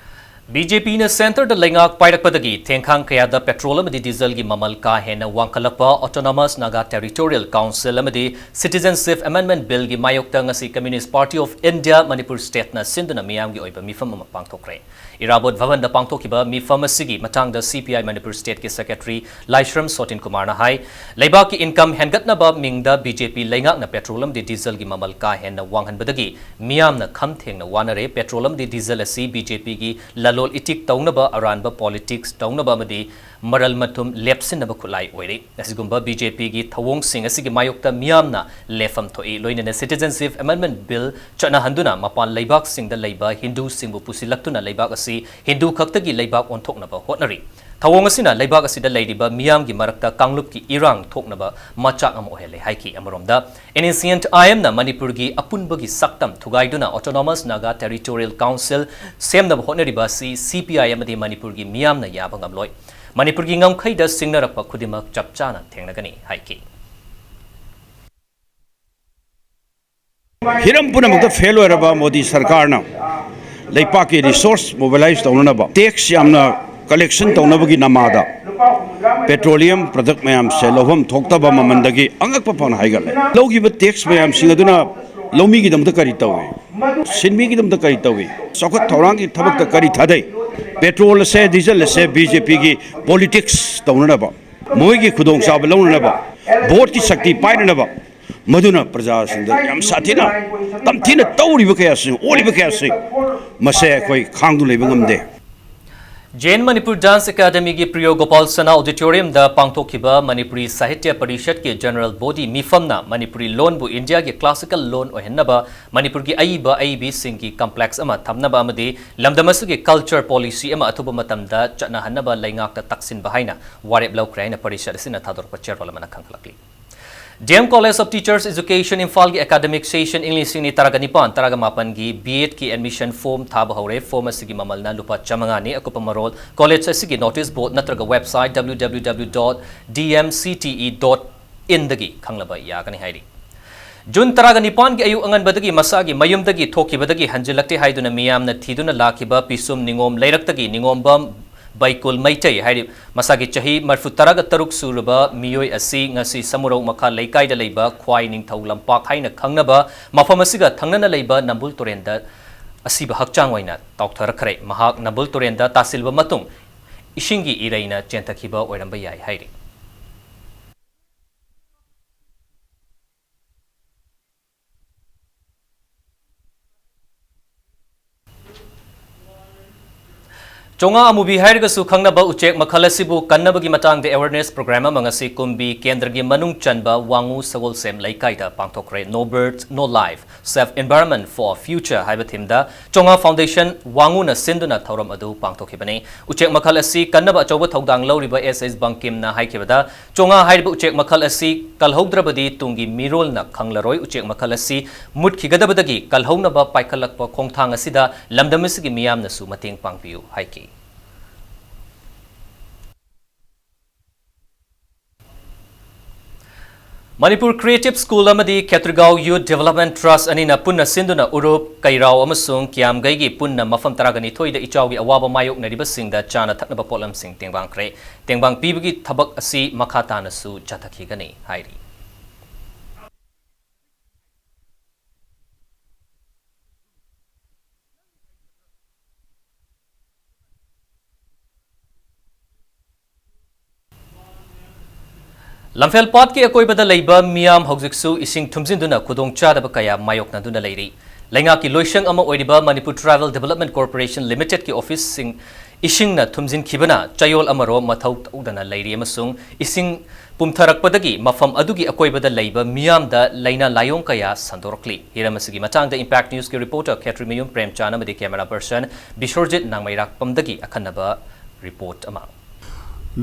ꯕꯤ ꯖꯦ ꯄꯤꯅ ꯁꯦꯟꯇꯔꯗ ꯂꯩꯉꯥꯛ ꯄꯥꯏꯔꯛꯄꯗꯒꯤ ꯊꯦꯡꯈꯥꯡ ꯀꯌꯥꯗ ꯄꯦꯇ꯭ꯔꯣꯜ ꯑꯃꯗꯤ ꯗꯤꯖꯜꯒꯤ ꯃꯃꯜ ꯀꯥ ꯍꯦꯟꯅ ꯋꯥꯡꯈꯠꯂꯛꯄ, Autonomous Naga Territorial Council ꯑꯃꯗꯤ Citizenship Amendment Billꯒꯤ ꯃꯥꯌꯣꯛꯇ ꯉꯁꯤ Communist Party of India Manipur Stateꯅ ꯁꯤꯟꯗꯨꯅ ꯃꯤꯌꯥꯝꯒꯤ ꯑꯣꯏꯕ ꯃꯤꯐꯝ ꯑꯃ ꯄꯥꯡꯊꯣꯛꯈ꯭ꯔꯦ꯫ ꯏꯔꯥꯕꯣꯠ ꯚꯕꯟꯗ ꯄꯥꯡꯊꯣꯛꯈꯤꯕ ꯃꯤꯐꯝ ꯑꯁꯤꯒꯤ ꯃꯇꯥꯡꯗ ꯁꯤ ꯄꯤ ꯑꯥꯏ ꯃꯅꯤꯄꯨꯔ ꯁ꯭ꯇꯦꯠꯀꯤ ꯁꯦꯀ꯭ꯔꯦꯇꯔꯤ ꯂꯥꯏꯁ꯭ꯔꯝ ꯁꯣꯇꯤꯟ ꯀꯨꯃꯥꯔꯅ ꯍꯥꯏ, ꯂꯩꯕꯥꯛꯀꯤ ꯏꯟꯀꯝ ꯍꯦꯟꯒꯠꯅꯕ ꯃꯤꯡꯗ ꯕꯤ ꯖꯦ ꯄꯤ ꯂꯩꯉꯥꯛꯅ ꯄꯦꯇ꯭ꯔꯣꯜ ꯑꯃꯗꯤ ꯗꯤꯖꯜꯒꯤ ꯃꯃꯜ ꯀꯥ ꯍꯦꯟꯅ ꯋꯥꯡꯍꯟꯕꯗꯒꯤ ꯃꯤꯌꯥꯝꯅ ꯈꯝ ꯊꯦꯡꯅ ꯋꯥꯅꯔꯦ꯫ ꯄꯦꯇ꯭ꯔꯣꯜ ꯑꯃꯗꯤ ꯗꯤꯖꯜ ꯑꯁꯤ ꯕꯤ ꯖꯦ ꯄꯤꯒꯤ ꯂꯂꯣꯜ ꯏꯇꯤꯛ ꯇꯧꯅꯕ, ꯑꯔꯥꯟꯕ ꯄꯣꯂꯤꯇꯤꯛꯁ ꯇꯧꯅꯕ ꯑꯃꯗꯤ ꯃꯔꯜ ꯃꯊꯨꯝ ꯂꯦꯞꯁꯤꯟꯅꯕ ꯈꯨꯠꯂꯥꯏ ꯑꯣꯏꯔꯦ꯫ ꯑꯁꯤꯒꯨꯝꯕ ꯕꯤ ꯖꯦ ꯄꯤꯒꯤ ꯊꯧꯑꯣꯡꯁꯤꯡ ꯑꯁꯤꯒꯤ ꯃꯥꯌꯣꯛꯇ ꯃꯤꯌꯥꯝꯅ ꯂꯦꯞꯐꯝ ꯊꯣꯛꯏ꯫ ꯂꯣꯏꯅꯅ Citizenship Amendment Bill ꯆꯠꯅꯍꯟꯗꯨꯅ ꯃꯄꯥꯟ ꯂꯩꯕꯥꯛꯁꯤꯡꯗ ꯂꯩꯕ ꯍꯤꯟꯗꯨꯁꯤꯡꯕꯨ ꯄꯨꯁꯤꯜꯂꯛꯇꯨꯅ ꯂꯩꯕꯥꯛ ꯑꯁꯤ ꯍꯤꯟꯗꯨ ꯈꯛꯇꯒꯤ ꯂꯩꯕꯥꯛ ꯑꯣꯟꯊꯣꯛꯅꯕ ꯍꯣꯠꯅꯔꯤ꯫ ꯊꯧꯑꯣꯡ ꯑꯁꯤꯅ ꯂꯩꯕꯥꯛ ꯑꯁꯤꯗ ꯂꯩꯔꯤꯕ ꯃꯤꯌꯥꯝꯒꯤ ꯃꯔꯛꯇ ꯀꯥꯡꯂꯨꯞꯀꯤ ꯏꯔꯥꯡ ꯊꯣꯛꯅꯕ ꯃꯆꯥꯛ ꯑꯃ ꯑꯣꯏꯍꯜꯂꯦ ꯍꯥꯏꯈꯤ꯫ ꯑꯃꯔꯣꯝꯗ, N S C N I Mꯅ ꯃꯅꯤꯄꯨꯔꯒꯤ ꯑꯄꯨꯟꯕꯒꯤ ꯁꯛꯇꯝ ꯊꯨꯒꯥꯏꯗꯨꯅ Autonomous Naga Territorial Council ꯁꯦꯝꯅꯕ ꯍꯣꯠꯅꯔꯤꯕ ꯑꯁꯤ ꯁꯤ ꯄꯤ ꯑꯥꯏ ꯑꯃꯗꯤ ꯃꯅꯤꯄꯨꯔꯒꯤ ꯃꯤꯌꯥꯝꯅ ꯌꯥꯕ ꯉꯝꯂꯣꯏ꯫ ꯃꯅꯤꯄꯨꯔꯒꯤ ꯉꯝꯈꯩꯗ ꯁꯤꯡꯅꯔꯛꯄ ꯈꯨꯗꯤꯡꯃꯛ ꯆꯞ ꯆꯥꯅ ꯊꯦꯡꯅꯒꯅꯤ ꯍꯥꯏꯈꯤ꯫ ꯍꯤꯔꯝ ꯄꯨꯝꯅꯃꯛꯇ ꯐꯦꯜ ꯑꯣꯏꯔꯕ ꯃꯣꯗꯤ ꯁꯔꯀꯥꯔꯅ ꯂꯩꯄꯥꯛꯀꯤ ꯔꯤꯁꯣꯔꯁ ꯃꯣꯕꯤꯂꯥꯏꯖ ꯇꯧꯅꯅꯕ, ꯇꯦꯛꯁ ꯌꯥꯝꯅ ꯀꯂꯦꯛꯁꯟ ꯇꯧꯅꯕꯒꯤ ꯅꯃꯥꯗ ꯄꯦꯇ꯭ꯔꯣꯂꯤꯌꯝ ꯄ꯭ꯔꯗꯛ ꯃꯌꯥꯝꯁꯦ ꯂꯧꯐꯝ ꯊꯣꯛꯇꯕ ꯃꯃꯜꯗꯒꯤ ꯑꯉꯛꯄ ꯐꯪꯅ ꯍꯥꯏꯒꯠꯂꯦ꯫ ꯂꯧꯈꯤꯕ ꯇꯦꯛꯁ ꯃꯌꯥꯝꯁꯤꯡ ꯑꯗꯨꯅ ꯂꯧꯃꯤꯒꯤꯗꯃꯛꯇ ꯀꯔꯤ ꯇꯧꯏ? ꯁꯤꯟꯃꯤꯒꯤꯗꯃꯛꯇ ꯀꯔꯤ ꯇꯧꯏ? ꯆꯥꯎꯈꯠ ꯊꯧꯔꯥꯡꯒꯤ ꯊꯕꯛꯇ ꯀꯔꯤ ꯊꯥꯗꯩ? ꯄꯦꯇ꯭ꯔꯣꯜ ꯑꯁꯦ, ꯗꯤꯖꯜ ꯑꯁꯦ ꯕꯤ ꯖꯦ ꯄꯤꯒꯤ ꯄꯣꯂꯤꯇꯤꯛꯁ ꯇꯧꯅꯅꯕ, ꯃꯣꯏꯒꯤ ꯈꯨꯗꯣꯡꯆꯥꯕ ꯂꯧꯅꯅꯕ, ꯚꯣꯠꯀꯤ ꯁꯛꯇꯤ ꯄꯥꯏꯅꯅꯕ, ꯃꯗꯨꯅ ꯄ꯭ꯔꯖꯥꯁꯤꯡꯗ ꯌꯥꯝ ꯁꯥꯊꯤꯅ ꯇꯝꯊꯤꯅ ꯇꯧꯔꯤꯕ ꯀꯌꯥꯁꯤ, ꯑꯣꯜꯂꯤꯕ ꯀꯌꯥꯁꯤ, ꯃꯁꯦ ꯑꯩꯈꯣꯏ ꯈꯥꯡꯗꯨꯅ ꯂꯩꯕ ꯉꯝꯗꯦ꯫ Jain Manipur Dance Academyꯒꯤ ꯄ꯭ꯔꯤꯌꯣ ꯒꯣꯄꯥꯜ ꯁꯅꯥ Auditoriumꯗ ꯄꯥꯡꯊꯣꯛꯈꯤꯕ ꯃꯅꯤꯄꯨꯔꯤ ꯁꯥꯍꯤꯇ꯭ꯌ ꯄꯔꯤꯁꯠꯀꯤ General Body ꯃꯤꯐꯝꯅ ꯃꯅꯤꯄꯨꯔꯤ ꯂꯣꯟꯕꯨ ꯏꯟꯗꯤꯌꯥꯒꯤ classical ꯂꯣꯟ ꯑꯣꯏꯍꯟꯅꯕ ꯃꯅꯤꯄꯨꯔꯒꯤ ꯑꯏꯕ ꯑꯏꯕꯤꯁꯤꯡꯒꯤ complex ꯑꯃ ꯊꯝꯅꯕ ꯑꯃꯗꯤ ꯂꯝꯗꯝ ꯑꯁꯤꯒꯤ culture policy ꯑꯃ ꯑꯊꯨꯕ ꯃꯇꯝꯗ ꯆꯠꯅꯍꯟꯅꯕ ꯂꯩꯉꯥꯛꯇ ꯇꯛꯁꯤꯟꯕ ꯍꯥꯏꯅ ꯋꯥꯔꯦꯞ ꯂꯧꯈ꯭ꯔꯦ ꯍꯥꯏꯅ ꯄꯔꯤꯁꯠ ꯑꯁꯤꯅ ꯊꯥꯗꯣꯔꯛꯄ ꯆꯦꯔꯣꯜ ꯑꯃꯅ ꯈꯪꯍꯜꯂꯛꯂꯤ꯫ D M College of Teachers Education ꯏꯝꯐꯥꯜꯒꯤ academic session ꯏꯪ ꯂꯤꯁꯤꯡ ꯑꯅꯤ ꯇꯔꯥꯒ ꯅꯤꯄꯥꯟ ꯇꯔꯥꯒ ꯃꯥꯄꯟꯒꯤ B.Edꯀꯤ admission form ꯊꯥꯕ ꯍꯧꯔꯦ꯫ Form ꯑꯁꯤꯒꯤ ꯃꯃꯜꯅ ꯂꯨꯄꯥ ꯆꯥꯃꯉꯥꯅꯤ꯫ ꯑꯀꯨꯞꯄ ꯃꯔꯣꯜ college ꯑꯁꯤꯒꯤ notice board ꯅꯠꯇ꯭ꯔꯒ website W W W dot D M C T E dot inꯗꯒꯤ ꯈꯪꯂꯕ ꯌꯥꯒꯅꯤ ꯍꯥꯏꯔꯤ꯫ ꯖꯨꯟ ꯇꯔꯥꯒ ꯅꯤꯄꯥꯟꯒꯤ ꯑꯌꯨꯛ ꯑꯉꯟꯕꯗꯒꯤ ꯃꯁꯥꯒꯤ ꯃꯌꯨꯝꯗꯒꯤ ꯊꯣꯛꯈꯤꯕꯗꯒꯤ ꯍꯟꯖꯤꯜꯂꯛꯇꯦ ꯍꯥꯏꯗꯨꯅ ꯃꯤꯌꯥꯝꯅ ꯊꯤꯗꯨꯅ ꯂꯥꯛꯈꯤꯕ ꯄꯤꯁꯨꯝ ꯅꯤꯉꯣꯝ ꯂꯩꯔꯛꯇꯒꯤ ꯅꯤꯉꯣꯝꯕꯝ ꯕꯩꯀꯨꯜ ꯃꯩꯇꯩ ꯍꯥꯏꯔꯤꯕ ꯃꯁꯥꯒꯤ ꯆꯍꯤ ꯃꯔꯤꯐꯨ ꯇꯔꯥꯒ ꯇꯔꯨꯛ ꯁꯨꯔꯕ ꯃꯤꯑꯣꯏ ꯑꯁꯤ ꯉꯁꯤ ꯁꯃꯨꯔꯧ ꯃꯈꯥ ꯂꯩꯀꯥꯏꯗ ꯂꯩꯕ ꯈ꯭ꯋꯥꯏ ꯅꯤꯡꯊꯧ ꯂꯝꯄꯥꯛ ꯍꯥꯏꯅ ꯈꯪꯅꯕ ꯃꯐꯝ ꯑꯁꯤꯒ ꯊꯪꯅꯅ ꯂꯩꯕ ꯅꯝꯕꯨꯜ ꯇꯨꯔꯦꯟꯗ ꯑꯁꯤꯕ ꯍꯛꯆꯥꯡ ꯑꯣꯏꯅ ꯇꯥꯎꯊꯔꯛꯈ꯭ꯔꯦ꯫ ꯃꯍꯥꯛ ꯅꯝꯕꯨꯜ ꯇꯨꯔꯦꯟꯗ ꯇꯥꯁꯤꯜꯂꯕ ꯃꯇꯨꯡ ꯏꯁꯤꯡꯒꯤ ꯏꯔꯩꯅ ꯆꯦꯟꯊꯈꯤꯕ ꯑꯣꯏꯔꯝꯕ ꯌꯥꯏ ꯍꯥꯏꯔꯤ꯫ ꯆꯣꯉꯥ ꯑꯃꯨꯕꯤ ꯍꯥꯏꯔꯒꯁꯨ ꯈꯪꯅꯕ ꯎꯆꯦꯛ ꯃꯈꯜ ꯑꯁꯤꯕꯨ ꯀꯟꯅꯕꯒꯤ ꯃꯇꯥꯡꯗ awareness program ꯑꯃ ꯉꯁꯤ ꯀꯨꯝꯕꯤ ꯀꯦꯟꯗ꯭ꯔꯒꯤ ꯃꯅꯨꯡ ꯆꯟꯕ ꯋꯥꯉꯨ ꯁꯒꯣꯜꯁꯦꯝ ꯂꯩꯀꯥꯏꯗ ꯄꯥꯡꯊꯣꯛꯈ꯭ꯔꯦ꯫ No birds, no life, safe environment for future ꯍꯥꯏꯕ themeꯗ ꯆꯣꯉꯥ Foundation ꯋꯥꯉꯨꯅ ꯁꯤꯟꯗꯨꯅ ꯊꯧꯔꯝ ꯑꯗꯨ ꯄꯥꯡꯊꯣꯛꯈꯤꯕꯅꯤ꯫ ꯎꯆꯦꯛ ꯃꯈꯜ ꯑꯁꯤ ꯀꯟꯅꯕ ꯑꯆꯧꯕ ꯊꯧꯗꯥꯡ ꯂꯧꯔꯤꯕ S S ꯕꯪꯀꯤꯝꯅ ꯍꯥꯏꯈꯤꯕꯗ, ꯆꯣꯉꯥ ꯍꯥꯏꯔꯤꯕ ꯎꯆꯦꯛ ꯃꯈꯜ ꯑꯁꯤ ꯀꯜꯍꯧꯗ꯭ꯔꯕꯗꯤ ꯇꯨꯡꯒꯤ ꯃꯤꯔꯣꯜꯅ ꯈꯪꯂꯔꯣꯏ꯫ ꯎꯆꯦꯛ ꯃꯈꯜ ꯑꯁꯤ ꯃꯨꯠꯈꯤꯒꯗꯕꯗꯒꯤ ꯀꯜꯍꯧꯅꯕ ꯄꯥꯏꯈꯠꯂꯛꯄ ꯈꯣꯡꯊꯥꯡ ꯑꯁꯤꯗ ꯂꯝꯗꯝ ꯑꯁꯤꯒꯤ ꯃꯤꯌꯥꯝꯅꯁꯨ ꯃꯇꯦꯡ ꯄꯥꯡꯕꯤꯌꯨ ꯍꯥꯏꯈꯤ꯫ ꯃꯅꯤꯄꯨꯔ Creative School ꯑꯃꯗꯤ ꯈꯦꯇ꯭ꯔꯤꯒꯥꯎ Youth Development Trust ꯑꯅꯤꯅ ꯄꯨꯟꯅ ꯁꯤꯟꯗꯨꯅ ꯎꯔꯨꯞ, ꯀꯩꯔꯥꯎ ꯑꯃꯁꯨꯡ ꯀꯤꯌꯥꯝꯒꯩꯒꯤ ꯄꯨꯟꯅ ꯃꯐꯝ ꯇꯔꯥꯒ ꯅꯤꯊꯣꯏꯗ ꯏꯆꯥꯎꯒꯤ ꯑꯋꯥꯕ ꯃꯥꯌꯣꯛꯅꯔꯤꯕꯁꯤꯡꯗ ꯆꯥꯅ ꯊꯛꯅꯕ ꯄꯣꯠꯂꯝꯁꯤꯡ ꯇꯦꯡꯕꯥꯡꯈ꯭ꯔꯦ꯫ ꯇꯦꯡꯕꯥꯡ ꯄꯤꯕꯒꯤ ꯊꯕꯛ ꯑꯁꯤ ꯃꯈꯥ ꯇꯥꯅꯁꯨ ꯆꯠꯊꯈꯤꯒꯅꯤ ꯍꯥꯏꯔꯤ꯫ ꯂꯝꯐꯦꯜ ꯄꯥꯠꯀꯤ ꯑꯀꯣꯏꯕꯗ ꯂꯩꯕ ꯃꯤꯌꯥꯝ ꯍꯧꯖꯤꯛꯁꯨ ꯏꯁꯤꯡ ꯊꯨꯝꯖꯤꯟꯗꯨꯅ ꯈꯨꯗꯣꯡꯆꯥꯗꯕ ꯀꯌꯥ ꯃꯥꯌꯣꯛꯅꯗꯨꯅ ꯂꯩꯔꯤ꯫ ꯂꯩꯉꯥꯛꯀꯤ ꯂꯣꯏꯁꯪ ꯑꯃ ꯑꯣꯏꯔꯤꯕ Manipur Tribal Development Corporation Limitedꯀꯤ officeꯁꯤꯡ ꯏꯁꯤꯡꯅ ꯊꯨꯝꯖꯤꯟꯈꯤꯕꯅ ꯆꯌꯣꯜ ꯑꯃꯔꯣꯝ ꯃꯊꯧ ꯇꯧꯗꯅ ꯂꯩꯔꯤ ꯑꯃꯁꯨꯡ ꯏꯁꯤꯡ ꯄꯨꯝꯊꯔꯛꯄꯗꯒꯤ ꯃꯐꯝ ꯑꯗꯨꯒꯤ ꯑꯀꯣꯏꯕꯗ ꯂꯩꯕ ꯃꯤꯌꯥꯝꯗ ꯂꯥꯏꯅꯥ ꯂꯥꯏꯑꯣꯡ ꯀꯌꯥ ꯁꯟꯗꯣꯔꯛꯂꯤ꯫ ꯍꯤꯔꯝ ꯑꯁꯤꯒꯤ ꯃꯇꯥꯡꯗ Impact Newsꯀꯤ reporter ꯈꯦꯇ꯭ꯔꯤꯃꯌꯨꯝ ꯄ꯭ꯔꯦꯝꯆꯥꯟ ꯑꯃꯗꯤ camera person ꯕꯤꯁ꯭ꯋꯔꯖꯤꯠ ꯅꯥꯡꯃꯩꯔꯥꯛꯄꯝꯗꯒꯤ ꯑꯈꯟꯅꯕ report ꯑꯃ꯫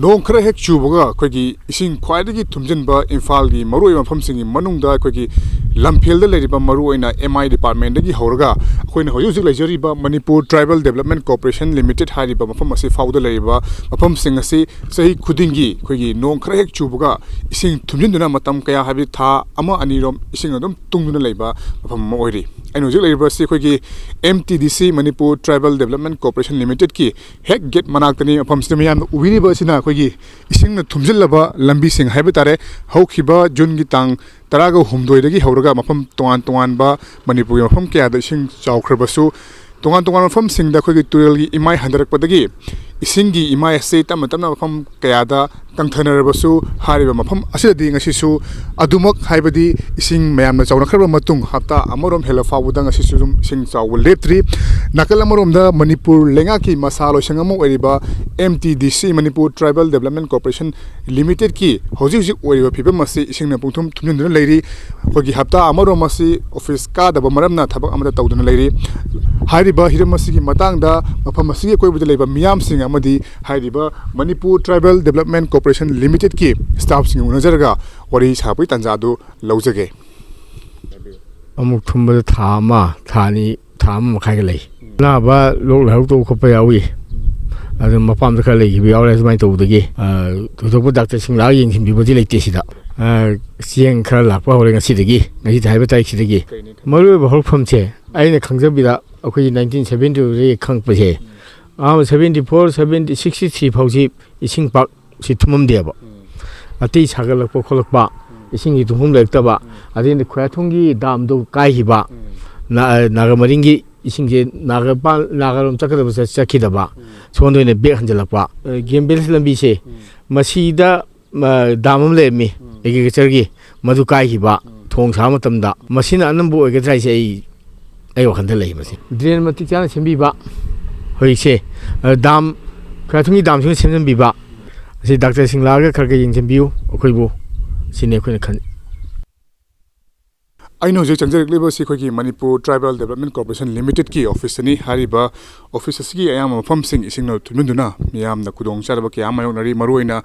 ꯅꯣꯡ ꯈꯔ ꯍꯦꯛ ꯆꯨꯕꯒ ꯑꯩꯈꯣꯏꯒꯤ ꯏꯁꯤꯡ ꯈ꯭ꯋꯥꯏꯗꯒꯤ ꯊꯨꯝꯖꯤꯟꯕ ꯏꯝꯐꯥꯜꯒꯤ ꯃꯔꯨꯑꯣꯏꯕ ꯃꯐꯝꯁꯤꯡꯒꯤ ꯃꯅꯨꯡꯗ ꯑꯩꯈꯣꯏꯒꯤ ꯂꯝꯐꯦꯜꯗ ꯂꯩꯔꯤꯕ ꯃꯔꯨꯑꯣꯏꯅ M I departmentꯗꯒꯤ ꯍꯧꯔꯒ ꯑꯩꯈꯣꯏꯅ ꯍꯧꯖꯤꯛ ꯍꯧꯖꯤꯛ ꯂꯩꯖꯔꯤꯕ Manipur Tribal Development Corporation Limited ꯍꯥꯏꯔꯤꯕ ꯃꯐꯝ ꯑꯁꯤ ꯐꯥꯎꯗ ꯂꯩꯔꯤꯕ ꯃꯐꯝꯁꯤꯡ ꯑꯁꯤ ꯆꯍꯤ ꯈꯨꯗꯤꯡꯒꯤ ꯑꯩꯈꯣꯏꯒꯤ ꯅꯣꯡ ꯈꯔ ꯍꯦꯛ ꯆꯨꯕꯒ ꯏꯁꯤꯡ ꯊꯨꯝꯖꯤꯟꯗꯨꯅ ꯃꯇꯝ ꯀꯌꯥ, ꯍꯥꯏꯕꯗꯤ ꯊꯥ ꯑꯃ ꯑꯅꯤꯔꯣꯝ ꯏꯁꯤꯡ ꯑꯗꯨꯝ ꯇꯨꯡꯗꯨꯅ ꯂꯩꯕ ꯃꯐꯝ ꯑꯃ ꯑꯣꯏꯔꯤ꯫ ꯑꯩꯅ ꯍꯧꯖꯤꯛ ꯂꯩꯔꯤꯕ ꯑꯁꯤ ꯑꯩꯈꯣꯏꯒꯤ M T D C, Manipur Tribal Development Corporation Limitedꯀꯤ ꯍꯦꯛ gate ꯃꯅꯥꯛꯇꯅꯤ꯫ ꯃꯐꯝꯁꯤꯗ ꯃꯌꯥꯝꯅ ꯎꯕꯤꯔꯤꯕ ꯑꯁꯤꯅ ꯑꯩꯈꯣꯏꯒꯤ ꯏꯁꯤꯡꯅ ꯊꯨꯝꯖꯤꯜꯂꯕ ꯂꯝꯕꯤꯁꯤꯡ ꯍꯥꯏꯕ ꯇꯥꯔꯦ꯫ ꯍꯧꯈꯤꯕ ꯖꯨꯟꯒꯤ ꯇꯥꯡ ꯇꯔꯥꯒ ꯍꯨꯝꯗꯣꯏꯗꯒꯤ ꯍꯧꯔꯒ ꯃꯐꯝ ꯇꯣꯉꯥꯟ ꯇꯣꯉꯥꯟꯕ ꯃꯅꯤꯄꯨꯔꯒꯤ ꯃꯐꯝ ꯀꯌꯥꯗ ꯏꯁꯤꯡ ꯆꯥꯎꯈ꯭ꯔꯕꯁꯨ, ꯇꯣꯉꯥꯟ ꯇꯣꯉꯥꯟꯕ ꯃꯐꯝꯁꯤꯡꯗ ꯑꯩꯈꯣꯏꯒꯤ ꯇꯨꯔꯦꯜꯒꯤ ꯏꯃꯥꯏ ꯍꯟꯊꯔꯛꯄꯗꯒꯤ ꯏꯁꯤꯡꯒꯤ ꯏꯃꯥꯏ ꯑꯁꯤ ꯇꯞꯅ ꯇꯞꯅ ꯃꯐꯝ ꯀꯌꯥꯗ ꯀꯪꯊꯅꯔꯕꯁꯨ, ꯍꯥꯏꯔꯤꯕ ꯃꯐꯝ ꯑꯁꯤꯗꯗꯤ ꯉꯁꯤꯁꯨ ꯑꯗꯨꯃꯛ, ꯍꯥꯏꯕꯗꯤ ꯏꯁꯤꯡ ꯃꯌꯥꯝꯅ ꯆꯥꯎꯅꯈ꯭ꯔꯕ ꯃꯇꯨꯡ ꯍꯞꯇꯥ ꯑꯃꯔꯣꯝ ꯍꯦꯜꯂ ꯐꯥꯎꯕꯗ ꯉꯁꯤꯁꯨ ꯑꯗꯨꯝ ꯏꯁꯤꯡ ꯆꯥꯎꯕ ꯂꯦꯞꯇ꯭ꯔꯤ꯫ ꯅꯥꯀꯜ ꯑꯃꯔꯣꯝꯗ ꯃꯅꯤꯄꯨꯔ ꯂꯩꯉꯥꯛꯀꯤ ꯃꯁꯥ ꯂꯣꯏꯁꯪ ꯑꯃ ꯑꯣꯏꯔꯤꯕ M T D C, Manipur Tribal Development Corporation Limitedꯀꯤ ꯍꯧꯖꯤꯛ ꯍꯧꯖꯤꯛ ꯑꯣꯏꯔꯤꯕ ꯐꯤꯕꯝ ꯑꯁꯤ ꯏꯁꯤꯡꯅ ꯄꯨꯡꯊꯨꯝ ꯊꯨꯝꯖꯤꯟꯗꯨꯅ ꯂꯩꯔꯤ꯫ ꯑꯩꯈꯣꯏꯒꯤ ꯍꯞꯇꯥ ꯑꯃꯔꯣꯝ ꯑꯁꯤ office ꯀꯥꯗꯕ ꯃꯔꯝꯅ ꯊꯕꯛ ꯑꯃꯠꯇ ꯇꯧꯗꯅ ꯂꯩꯔꯤ꯫ ꯍꯥꯏꯔꯤꯕ ꯍꯤꯔꯝ ꯑꯁꯤꯒꯤ ꯃꯇꯥꯡꯗ ꯃꯐꯝ ꯑꯁꯤꯒꯤ ꯑꯀꯣꯏꯕꯗ ꯂꯩꯕ ꯃꯤꯌꯥꯝꯁꯤꯡ ꯑꯃꯗꯤ ꯍꯥꯏꯔꯤꯕ Manipur Tribal Development Corporation Limitedꯀꯤ staffꯁꯤꯡꯒ ꯎꯅꯖꯔꯒ ꯋꯥꯔꯤ ꯁꯥꯕꯒꯤ ꯇꯥꯟꯖꯥ ꯑꯗꯨ ꯂꯧꯖꯒꯦ꯫ ꯑꯃꯨꯛ ꯊꯨꯝꯕꯗ ꯊꯥ ꯑꯃ, ꯊꯥ ꯑꯅꯤ, ꯊꯥ ꯑꯃ ꯃꯈꯥꯏꯒ ꯂꯩ꯫ ꯑꯅꯥꯕ ꯂꯣꯛ ꯂꯥꯏꯍꯧ ꯇꯧꯕ ꯈꯣꯠꯄ ꯌꯥꯎꯏ꯫ ꯑꯗꯨ ꯃꯄꯥꯝꯗ ꯈꯔ ꯂꯩꯈꯤꯕ ꯌꯥꯎꯔꯦ꯫ ꯑꯗꯨꯃꯥꯏꯅ ꯇꯧꯕꯗꯒꯤ, ꯑ, ꯊꯣꯏꯗꯣꯛꯄ ꯗꯥꯛꯇꯔꯁꯤꯡ ꯂꯥꯛꯑꯒ ꯌꯦꯡꯁꯤꯟꯕꯤꯕꯗꯤ ꯂꯩꯇꯦ ꯁꯤꯗ꯫ ꯑ, ꯆꯦꯡ ꯈꯔ ꯂꯥꯛꯄ ꯍꯧꯔꯦ ꯉꯁꯤꯗꯒꯤ, ꯉꯁꯤ ꯍꯥꯏꯕ ꯇꯥꯔꯤꯛꯁꯤꯗꯒꯤ꯫ ꯃꯔꯨꯑꯣꯏꯕ ꯍꯧꯔꯛꯐꯝꯁꯦ ꯑꯩꯅ ꯈꯪꯖꯕꯤꯗ ꯑꯩꯈꯣꯏꯒꯤ nineteen seventy-two ꯗꯒꯤ ꯈꯪꯉꯛꯄꯁꯦ, ꯑꯍꯥꯟꯕ seventy-four, seventy, sixty-three ꯐꯥꯎꯁꯤ ꯏꯁꯤꯡ ꯄꯥꯛ ꯁꯤ ꯊꯨꯝꯃꯝꯗꯦꯕ꯫ ꯑꯇꯩ ꯁꯥꯒꯠꯂꯛꯄ ꯈꯣꯠꯂꯛꯄ, ꯏꯁꯤꯡꯒꯤ ꯊꯨꯝꯐꯝ ꯂꯩꯔꯛꯇꯕ, ꯑꯗꯩ ꯈꯨꯌꯥꯊꯣꯡꯒꯤ dam ꯗꯣ ꯀꯥꯏꯈꯤꯕ, ꯅꯥ-, ꯅꯥꯒꯥ ꯃꯔꯤꯡꯒꯤ ꯏꯁꯤꯡꯁꯦ ꯅꯥꯒꯥ ꯄꯥꯟ-, ꯅꯥꯒꯥꯔꯣꯝ ꯆꯠꯀꯗꯕ ꯆꯠ-, ꯆꯠꯈꯤꯗꯕ, ꯁꯣꯝꯗ ꯑꯣꯏꯅ back ꯍꯟꯖꯜꯂꯛꯄ꯫ ꯑ, game village ꯂꯝꯕꯤꯁꯦ, ꯃꯁꯤꯗ, ꯑ, dam ꯑꯃ ꯂꯩꯔꯝꯃꯤ, agriculture ꯒꯤ, ꯃꯗꯨ ꯀꯥꯏꯈꯤꯕ, ꯊꯣꯡ ꯁꯥꯕ ꯃꯇꯝꯗ꯫ ꯃꯁꯤꯅ ꯑꯅꯝꯕ ꯑꯣꯏꯒꯗ꯭ꯔꯥ ꯍꯥꯏꯁꯦ ꯑꯩ, ꯑꯩ ꯋꯥꯈꯜꯗ ꯂꯩ꯫ ꯃꯁꯤ drain ꯃꯇꯤꯛ ꯆꯥꯅ ꯁꯦꯝꯕꯤꯕ, ꯍꯧꯖꯤꯛꯁꯦ, ꯑ, ꯗꯥꯝ, ꯈꯨꯌꯥꯊꯣꯡꯒꯤ ꯗꯥꯝꯁꯤꯡ ꯁꯦꯝꯖꯤꯟꯕꯤꯕ ꯑꯁꯤ ꯗꯥꯛꯇꯔꯁꯤꯡ ꯂꯥꯛꯑꯒ ꯈꯔ ꯈꯔ ꯌꯦꯡꯁꯤꯟꯕꯤꯌꯨ ꯑꯩꯈꯣꯏꯕꯨ, ꯁꯤꯅꯤ ꯑꯩꯈꯣꯏꯅ ꯈꯟ ꯑꯩꯅ ꯍꯧꯖꯤꯛ ꯆꯪꯖꯔꯛꯂꯤꯕꯁꯤ ꯑꯩꯈꯣꯏꯒꯤ ꯃꯅꯤꯄꯨꯔ ꯇ꯭ꯔꯥꯏꯕꯦꯜ ꯗꯦꯕꯂꯞꯃꯦꯟ ꯀꯣꯔꯄꯣꯔꯦꯁꯟ ꯂꯤꯃꯤꯇꯦꯠꯀꯤ ꯑꯣꯐꯤꯁꯇꯅꯤ꯫ ꯍꯥꯏꯔꯤꯕ ꯑꯣꯐꯤꯁ ꯑꯁꯤꯒꯤ ꯑꯌꯥꯝꯕ ꯃꯐꯝꯁꯤꯡ ꯏꯁꯤꯡꯅ ꯊꯨꯝꯖꯤꯟꯗꯨꯅ ꯃꯤꯌꯥꯝꯅ ꯈꯨꯗꯣꯡꯆꯥꯗꯕ ꯀꯌꯥ ꯑꯃ ꯃꯥꯌꯣꯛꯅꯔꯤ꯫ ꯃꯔꯨꯑꯣꯏꯅ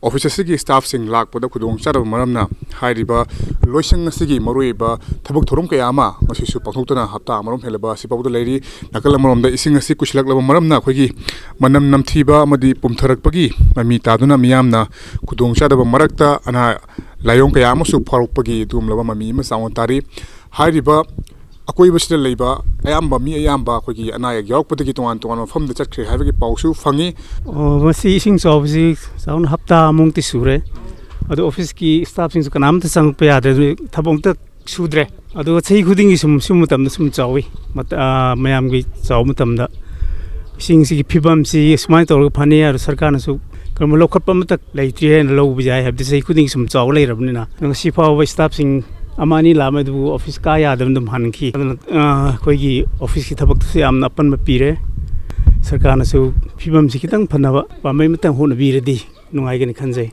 ꯑꯣꯐꯤꯁ ꯑꯁꯤꯒꯤ ꯁ꯭ꯇꯥꯐꯁꯤꯡ ꯂꯥꯛꯄꯗ ꯈꯨꯗꯣꯡꯆꯥꯗꯕ ꯃꯔꯝꯅ ꯍꯥꯏꯔꯤꯕ ꯂꯣꯏꯁꯪ ꯑꯁꯤꯒꯤ ꯃꯔꯨꯑꯣꯏꯕ ꯊꯕꯛ ꯊꯧꯔꯝ ꯀꯌꯥ ꯑꯃ ꯉꯁꯤꯁꯨ ꯄꯥꯡꯊꯣꯛꯇꯨꯅ ꯍꯞꯇꯥ ꯑꯃꯔꯣꯝ ꯍꯦꯜꯂꯕ ꯑꯁꯤꯐꯥꯎꯗ ꯂꯩꯔꯤ꯫ ꯅꯥꯀꯜ ꯑꯃꯔꯣꯝꯗ ꯏꯁꯤꯡ ꯑꯁꯤ ꯀꯨꯏꯁꯤꯜꯂꯛꯂꯕ ꯃꯔꯝꯅ ꯑꯩꯈꯣꯏꯒꯤ ꯃꯅꯝ ꯅꯝꯊꯤꯕ ꯑꯃꯗꯤ ꯄꯨꯝꯊꯔꯛꯄꯒꯤ ꯃꯃꯤ ꯇꯥꯗꯨꯅ ꯃꯤꯌꯥꯝꯅ ꯈꯨꯗꯣꯡꯆꯥꯗꯕ ꯃꯔꯛꯇ ꯑꯅꯥ ꯂꯥꯏꯑꯣꯡ ꯀꯌꯥ ꯑꯃꯁꯨ ꯐꯥꯎꯔꯛꯄꯒꯤ ꯑꯗꯨꯒꯨꯝꯂꯕ ꯃꯃꯤ ꯑꯃ ꯆꯥꯎꯅ ꯇꯥꯔꯤ꯫ ꯍꯥꯏꯔꯤꯕ ꯑꯀꯣꯏꯕꯁꯤꯗ ꯂꯩꯕ ꯑꯌꯥꯝꯕ ꯃꯤ ꯑꯌꯥꯝꯕ ꯑꯩꯈꯣꯏꯒꯤ ꯑꯅꯥ ꯑꯌꯦꯛ ꯌꯥꯎꯔꯛꯄꯗꯒꯤ ꯇꯣꯉꯥꯟ ꯇꯣꯉꯥꯟꯕ ꯃꯐꯝꯗ ꯆꯠꯈ꯭ꯔꯦ ꯍꯥꯏꯕꯒꯤ ꯄꯥꯎꯁꯨ ꯐꯪꯉꯤ꯫ ꯑꯣ, ꯃꯁꯤ ꯏꯁꯤꯡ ꯆꯥꯎꯕꯁꯤ ꯆꯥꯎꯅ ꯍꯞꯇꯥ ꯑꯃꯃꯨꯛꯇꯤ ꯁꯨꯔꯦ꯫ ꯑꯗꯣ ꯑꯣꯐꯤꯁꯀꯤ ꯁ꯭ꯇꯥꯐꯁꯤꯡꯁꯨ ꯀꯅꯥꯝꯇ ꯆꯪꯉꯛꯄ ꯌꯥꯗ꯭ꯔꯦ, ꯑꯗꯨ ꯊꯕꯛ ꯑꯝꯇ ꯁꯨꯗ꯭ꯔꯦ꯫ ꯑꯗꯨꯒ ꯆꯍꯤ ꯈꯨꯗꯤꯡꯒꯤ ꯁꯨꯝ, ꯁꯨꯝ ꯃꯇꯝꯗ ꯁꯨꯝ ꯆꯥꯎꯏ꯫ ꯃꯇ-, ꯑꯥ, ꯃꯌꯥꯝꯒꯤ ꯆꯥꯎꯕ ꯃꯇꯝꯗ ꯏꯁꯤꯡꯁꯤꯒꯤ ꯐꯤꯕꯝꯁꯤ ꯁꯨꯃꯥꯏꯅ ꯇꯧꯔꯒ ꯐꯅꯤ ꯍꯥꯏꯔ ꯁꯔꯀꯥꯔꯅꯁꯨ ꯀꯔꯝꯕ ꯂꯧꯈꯠꯄ ꯑꯃꯠꯇ ꯂꯩꯇ꯭ꯔꯤ ꯍꯥꯏꯅ ꯂꯧꯕ ꯌꯥꯏ, ꯍꯥꯏꯕꯗꯤ ꯆꯍꯤ ꯈꯨꯗꯤꯡꯒꯤ ꯁꯨꯝ ꯆꯥꯎꯕ ꯂꯩꯔꯕꯅꯤꯅ꯫ ꯉꯁꯤ ꯐꯥꯎꯕ ꯁ꯭ꯇꯥꯐꯁꯤꯡ ꯑꯃ ꯑꯅꯤ ꯂꯥꯛꯑꯝꯃꯦ, ꯑꯗꯨꯕꯨ ꯑꯣꯐꯤꯁ ꯀꯥ ꯌꯥꯗꯕꯅ ꯑꯗꯨꯝ ꯍꯟꯈꯤ꯫ ꯑꯗꯨꯅ, ꯑ, ꯑꯩꯈꯣꯏꯒꯤ ꯑꯣꯐꯤꯁꯀꯤ ꯊꯕꯛꯇꯁꯨ ꯌꯥꯝꯅ ꯑꯄꯟꯕ ꯄꯤꯔꯦ꯫ ꯁꯔꯀꯥꯔꯅꯁꯨ ꯐꯤꯕꯝꯁꯤ ꯈꯤꯇꯪ ꯐꯅꯕ ꯄꯥꯝꯕꯩ ꯑꯃꯇꯪ ꯍꯣꯠꯅꯕꯤꯔꯗꯤ ꯅꯨꯡꯉꯥꯏꯒꯅꯤ ꯈꯟꯖꯩ꯫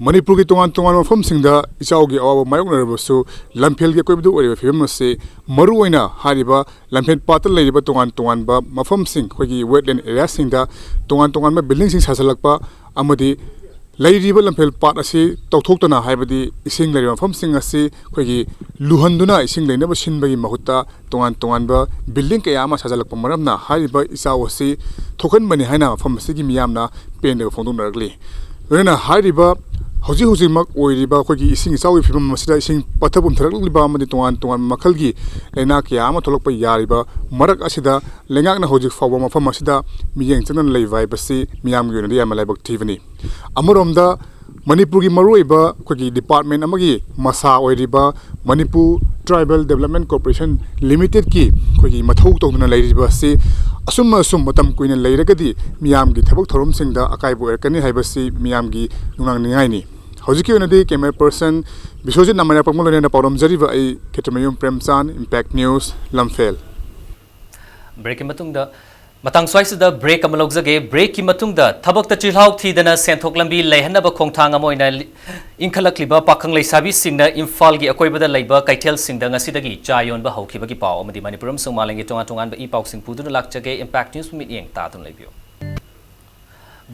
ꯃꯅꯤꯄꯨꯔꯒꯤ ꯇꯣꯉꯥꯟ ꯇꯣꯉꯥꯟꯕ ꯃꯐꯝꯁꯤꯡꯗ ꯏꯆꯥꯎꯒꯤ ꯑꯋꯥꯕ ꯃꯥꯌꯣꯛꯅꯔꯕꯁꯨ, ꯂꯝꯐꯦꯜꯒꯤ ꯑꯀꯣꯏꯕꯗ ꯑꯣꯏꯔꯤꯕ ꯐꯤꯕꯝ ꯑꯁꯤ, ꯃꯔꯨꯑꯣꯏꯅ ꯍꯥꯏꯔꯤꯕ ꯂꯝꯐꯦꯜ ꯄꯥꯠꯇ ꯂꯩꯔꯤꯕ ꯇꯣꯉꯥꯟ ꯇꯣꯉꯥꯟꯕ ꯃꯐꯝꯁꯤꯡ, ꯑꯩꯈꯣꯏꯒꯤ ꯋꯦꯠꯂꯦꯟ ꯑꯦꯔꯤꯌꯥꯁꯤꯡꯗ ꯇꯣꯉꯥꯟ ꯇꯣꯉꯥꯟꯕ ꯕꯤꯜꯗꯤꯡꯁꯤꯡ ꯁꯥꯖꯤꯜꯂꯛꯄ ꯑꯃꯗꯤ ꯂꯩꯔꯤꯕ ꯂꯝꯐꯦꯜ ꯄꯥꯠ ꯑꯁꯤ ꯇꯧꯊꯣꯛꯇꯅ, ꯍꯥꯏꯕꯗꯤ ꯏꯁꯤꯡ ꯂꯩꯔꯤꯕ ꯃꯐꯝꯁꯤꯡ ꯑꯁꯤ ꯑꯩꯈꯣꯏꯒꯤ ꯂꯨꯍꯟꯗꯨꯅ ꯏꯁꯤꯡ ꯂꯩꯅꯕ ꯁꯤꯟꯕꯒꯤ ꯃꯍꯨꯠꯇ ꯇꯣꯉꯥꯟ ꯇꯣꯉꯥꯟꯕ ꯕꯤꯜꯗꯤꯡ ꯀꯌꯥ ꯑꯃ ꯁꯥꯖꯤꯜꯂꯛꯄ ꯃꯔꯝꯅ ꯍꯥꯏꯔꯤꯕ ꯏꯆꯥꯎ ꯑꯁꯤ ꯊꯣꯛꯍꯟꯕꯅꯤ ꯍꯥꯏꯅ ꯃꯐꯝ ꯑꯁꯤꯒꯤ ꯃꯤꯌꯥꯝꯅ ꯄꯦꯟꯗꯕ ꯐꯣꯡꯗꯣꯛꯅꯔꯛꯂꯤ꯫ ꯂꯣꯏꯅꯅ ꯍꯥꯏꯔꯤꯕ ꯍꯧꯖꯤꯛ ꯍꯧꯖꯤꯛꯃꯛ ꯑꯣꯏꯔꯤꯕ ꯑꯩꯈꯣꯏꯒꯤ ꯏꯁꯤꯡ ꯏꯆꯥꯎꯒꯤ ꯐꯤꯕꯝ ꯑꯁꯤꯗ ꯏꯁꯤꯡ ꯄꯠꯊ ꯄꯨꯝꯊꯔꯛꯂꯤꯕ ꯑꯃꯗꯤ ꯇꯣꯉꯥꯟ ꯇꯣꯉꯥꯟꯕ ꯃꯈꯜꯒꯤ ꯂꯩꯅꯥ ꯀꯌꯥ ꯑꯃ ꯊꯣꯛꯂꯛꯄ ꯌꯥꯔꯤꯕ ꯃꯔꯛ ꯑꯁꯤꯗ, ꯂꯩꯉꯥꯛꯅ ꯍꯧꯖꯤꯛ ꯐꯥꯎꯕ ꯃꯐꯝ ꯑꯁꯤꯗ ꯃꯤꯠꯌꯦꯡ ꯆꯪꯗꯅ ꯂꯩꯕ ꯍꯥꯏꯕꯁꯤ ꯃꯤꯌꯥꯝꯒꯤ ꯑꯣꯏꯅꯗꯤ ꯌꯥꯝꯅ ꯂꯥꯏꯕꯛ ꯊꯤꯕꯅꯤ꯫ ꯑꯃꯔꯣꯝꯗ ꯃꯅꯤꯄꯨꯔꯒꯤ ꯃꯔꯨꯑꯣꯏꯕ ꯑꯩꯈꯣꯏꯒꯤ ꯗꯤꯄꯥꯔꯠꯃꯦꯟ ꯑꯃꯒꯤ ꯃꯁꯥ ꯑꯣꯏꯔꯤꯕ ꯃꯅꯤꯄꯨꯔ ꯇ꯭ꯔꯥꯏꯕꯦꯜ ꯗꯦꯕꯂꯞꯃꯦꯟ ꯀꯣꯔꯄꯣꯔꯦꯁꯟ ꯂꯤꯃꯤꯇꯦꯠꯀꯤ ꯑꯩꯈꯣꯏꯒꯤ ꯃꯊꯧ ꯇꯧꯗꯨꯅ ꯂꯩꯔꯤꯕ ꯑꯁꯤ ꯑꯁꯨꯝ ꯑꯁꯨꯝ ꯃꯇꯝ ꯀꯨꯏꯅ ꯂꯩꯔꯒꯗꯤ ꯃꯤꯌꯥꯝꯒꯤ ꯊꯕꯛ ꯊꯧꯔꯝꯁꯤꯡꯗ ꯑꯀꯥꯏꯕ ꯑꯣꯏꯔꯛꯀꯅꯤ ꯍꯥꯏꯕꯁꯤ ꯃꯤꯌꯥꯝꯒꯤ ꯅꯨꯡꯅꯥꯡꯅꯤꯡꯉꯥꯏꯅꯤ꯫ ꯍꯧꯖꯤꯛꯀꯤ ꯑꯣꯏꯅꯗꯤ ꯀꯦꯃꯦꯔꯥ ꯄꯔꯁꯟ ꯕꯤꯁ꯭ꯋꯖꯤꯠ ꯅꯥꯃꯩꯔꯥꯛꯄꯝꯒ ꯂꯣꯏꯅꯅ ꯄꯥꯎꯔꯝꯖꯔꯤꯕ ꯑꯩ ꯈꯦꯇ꯭ꯔꯤꯃꯌꯨꯝ ꯄ꯭ꯔꯦꯝꯆꯥꯟ, ꯏꯝꯄꯦꯛ ꯅ꯭ꯌꯨꯁ, ꯂꯝꯐꯦꯜ꯫ ꯕ꯭ꯔꯦꯛꯀꯤ ꯃꯇꯨꯡꯗ ꯃꯇꯥꯡ ꯁ꯭ꯋꯥꯏꯁꯤꯗ break ꯑꯃ ꯂꯧꯖꯒꯦ꯫ Breakꯀꯤ ꯃꯇꯨꯡꯗ ꯊꯕꯛꯇ ꯆꯤꯜꯍꯥꯎ ꯊꯤꯗꯅ ꯁꯦꯟꯊꯣꯛ ꯂꯝꯕꯤ ꯂꯩꯍꯟꯅꯕ ꯈꯣꯡꯊꯥꯡ ꯑꯃ ꯑꯣꯏꯅ ꯂꯤ-, ꯏꯟꯈꯠꯂꯛꯂꯤꯕ ꯄꯥꯈꯪ ꯂꯩꯁꯥꯕꯤꯁꯤꯡꯅ ꯏꯝꯐꯥꯜꯒꯤ ꯑꯀꯣꯏꯕꯗ ꯂꯩꯕ ꯀꯩꯊꯦꯜꯁꯤꯡꯗ ꯉꯁꯤꯗꯒꯤ ꯆꯥ ꯌꯣꯟꯕ ꯍꯧꯈꯤꯕꯒꯤ ꯄꯥꯎ ꯑꯃꯗꯤ ꯃꯅꯤꯄꯨꯔ ꯑꯃꯁꯨꯡ ꯃꯥꯂꯦꯝꯒꯤ ꯇꯣꯉꯥꯟ ꯇꯣꯉꯥꯟꯕ ꯏ ꯄꯥꯎꯁꯤꯡ ꯄꯨꯗꯨꯅ ꯂꯥꯛꯆꯒꯦ꯫ Impact News ꯃꯤꯠꯌꯦꯡ ꯇꯥꯗꯨꯅ ꯂꯩꯕꯤꯌꯨ꯫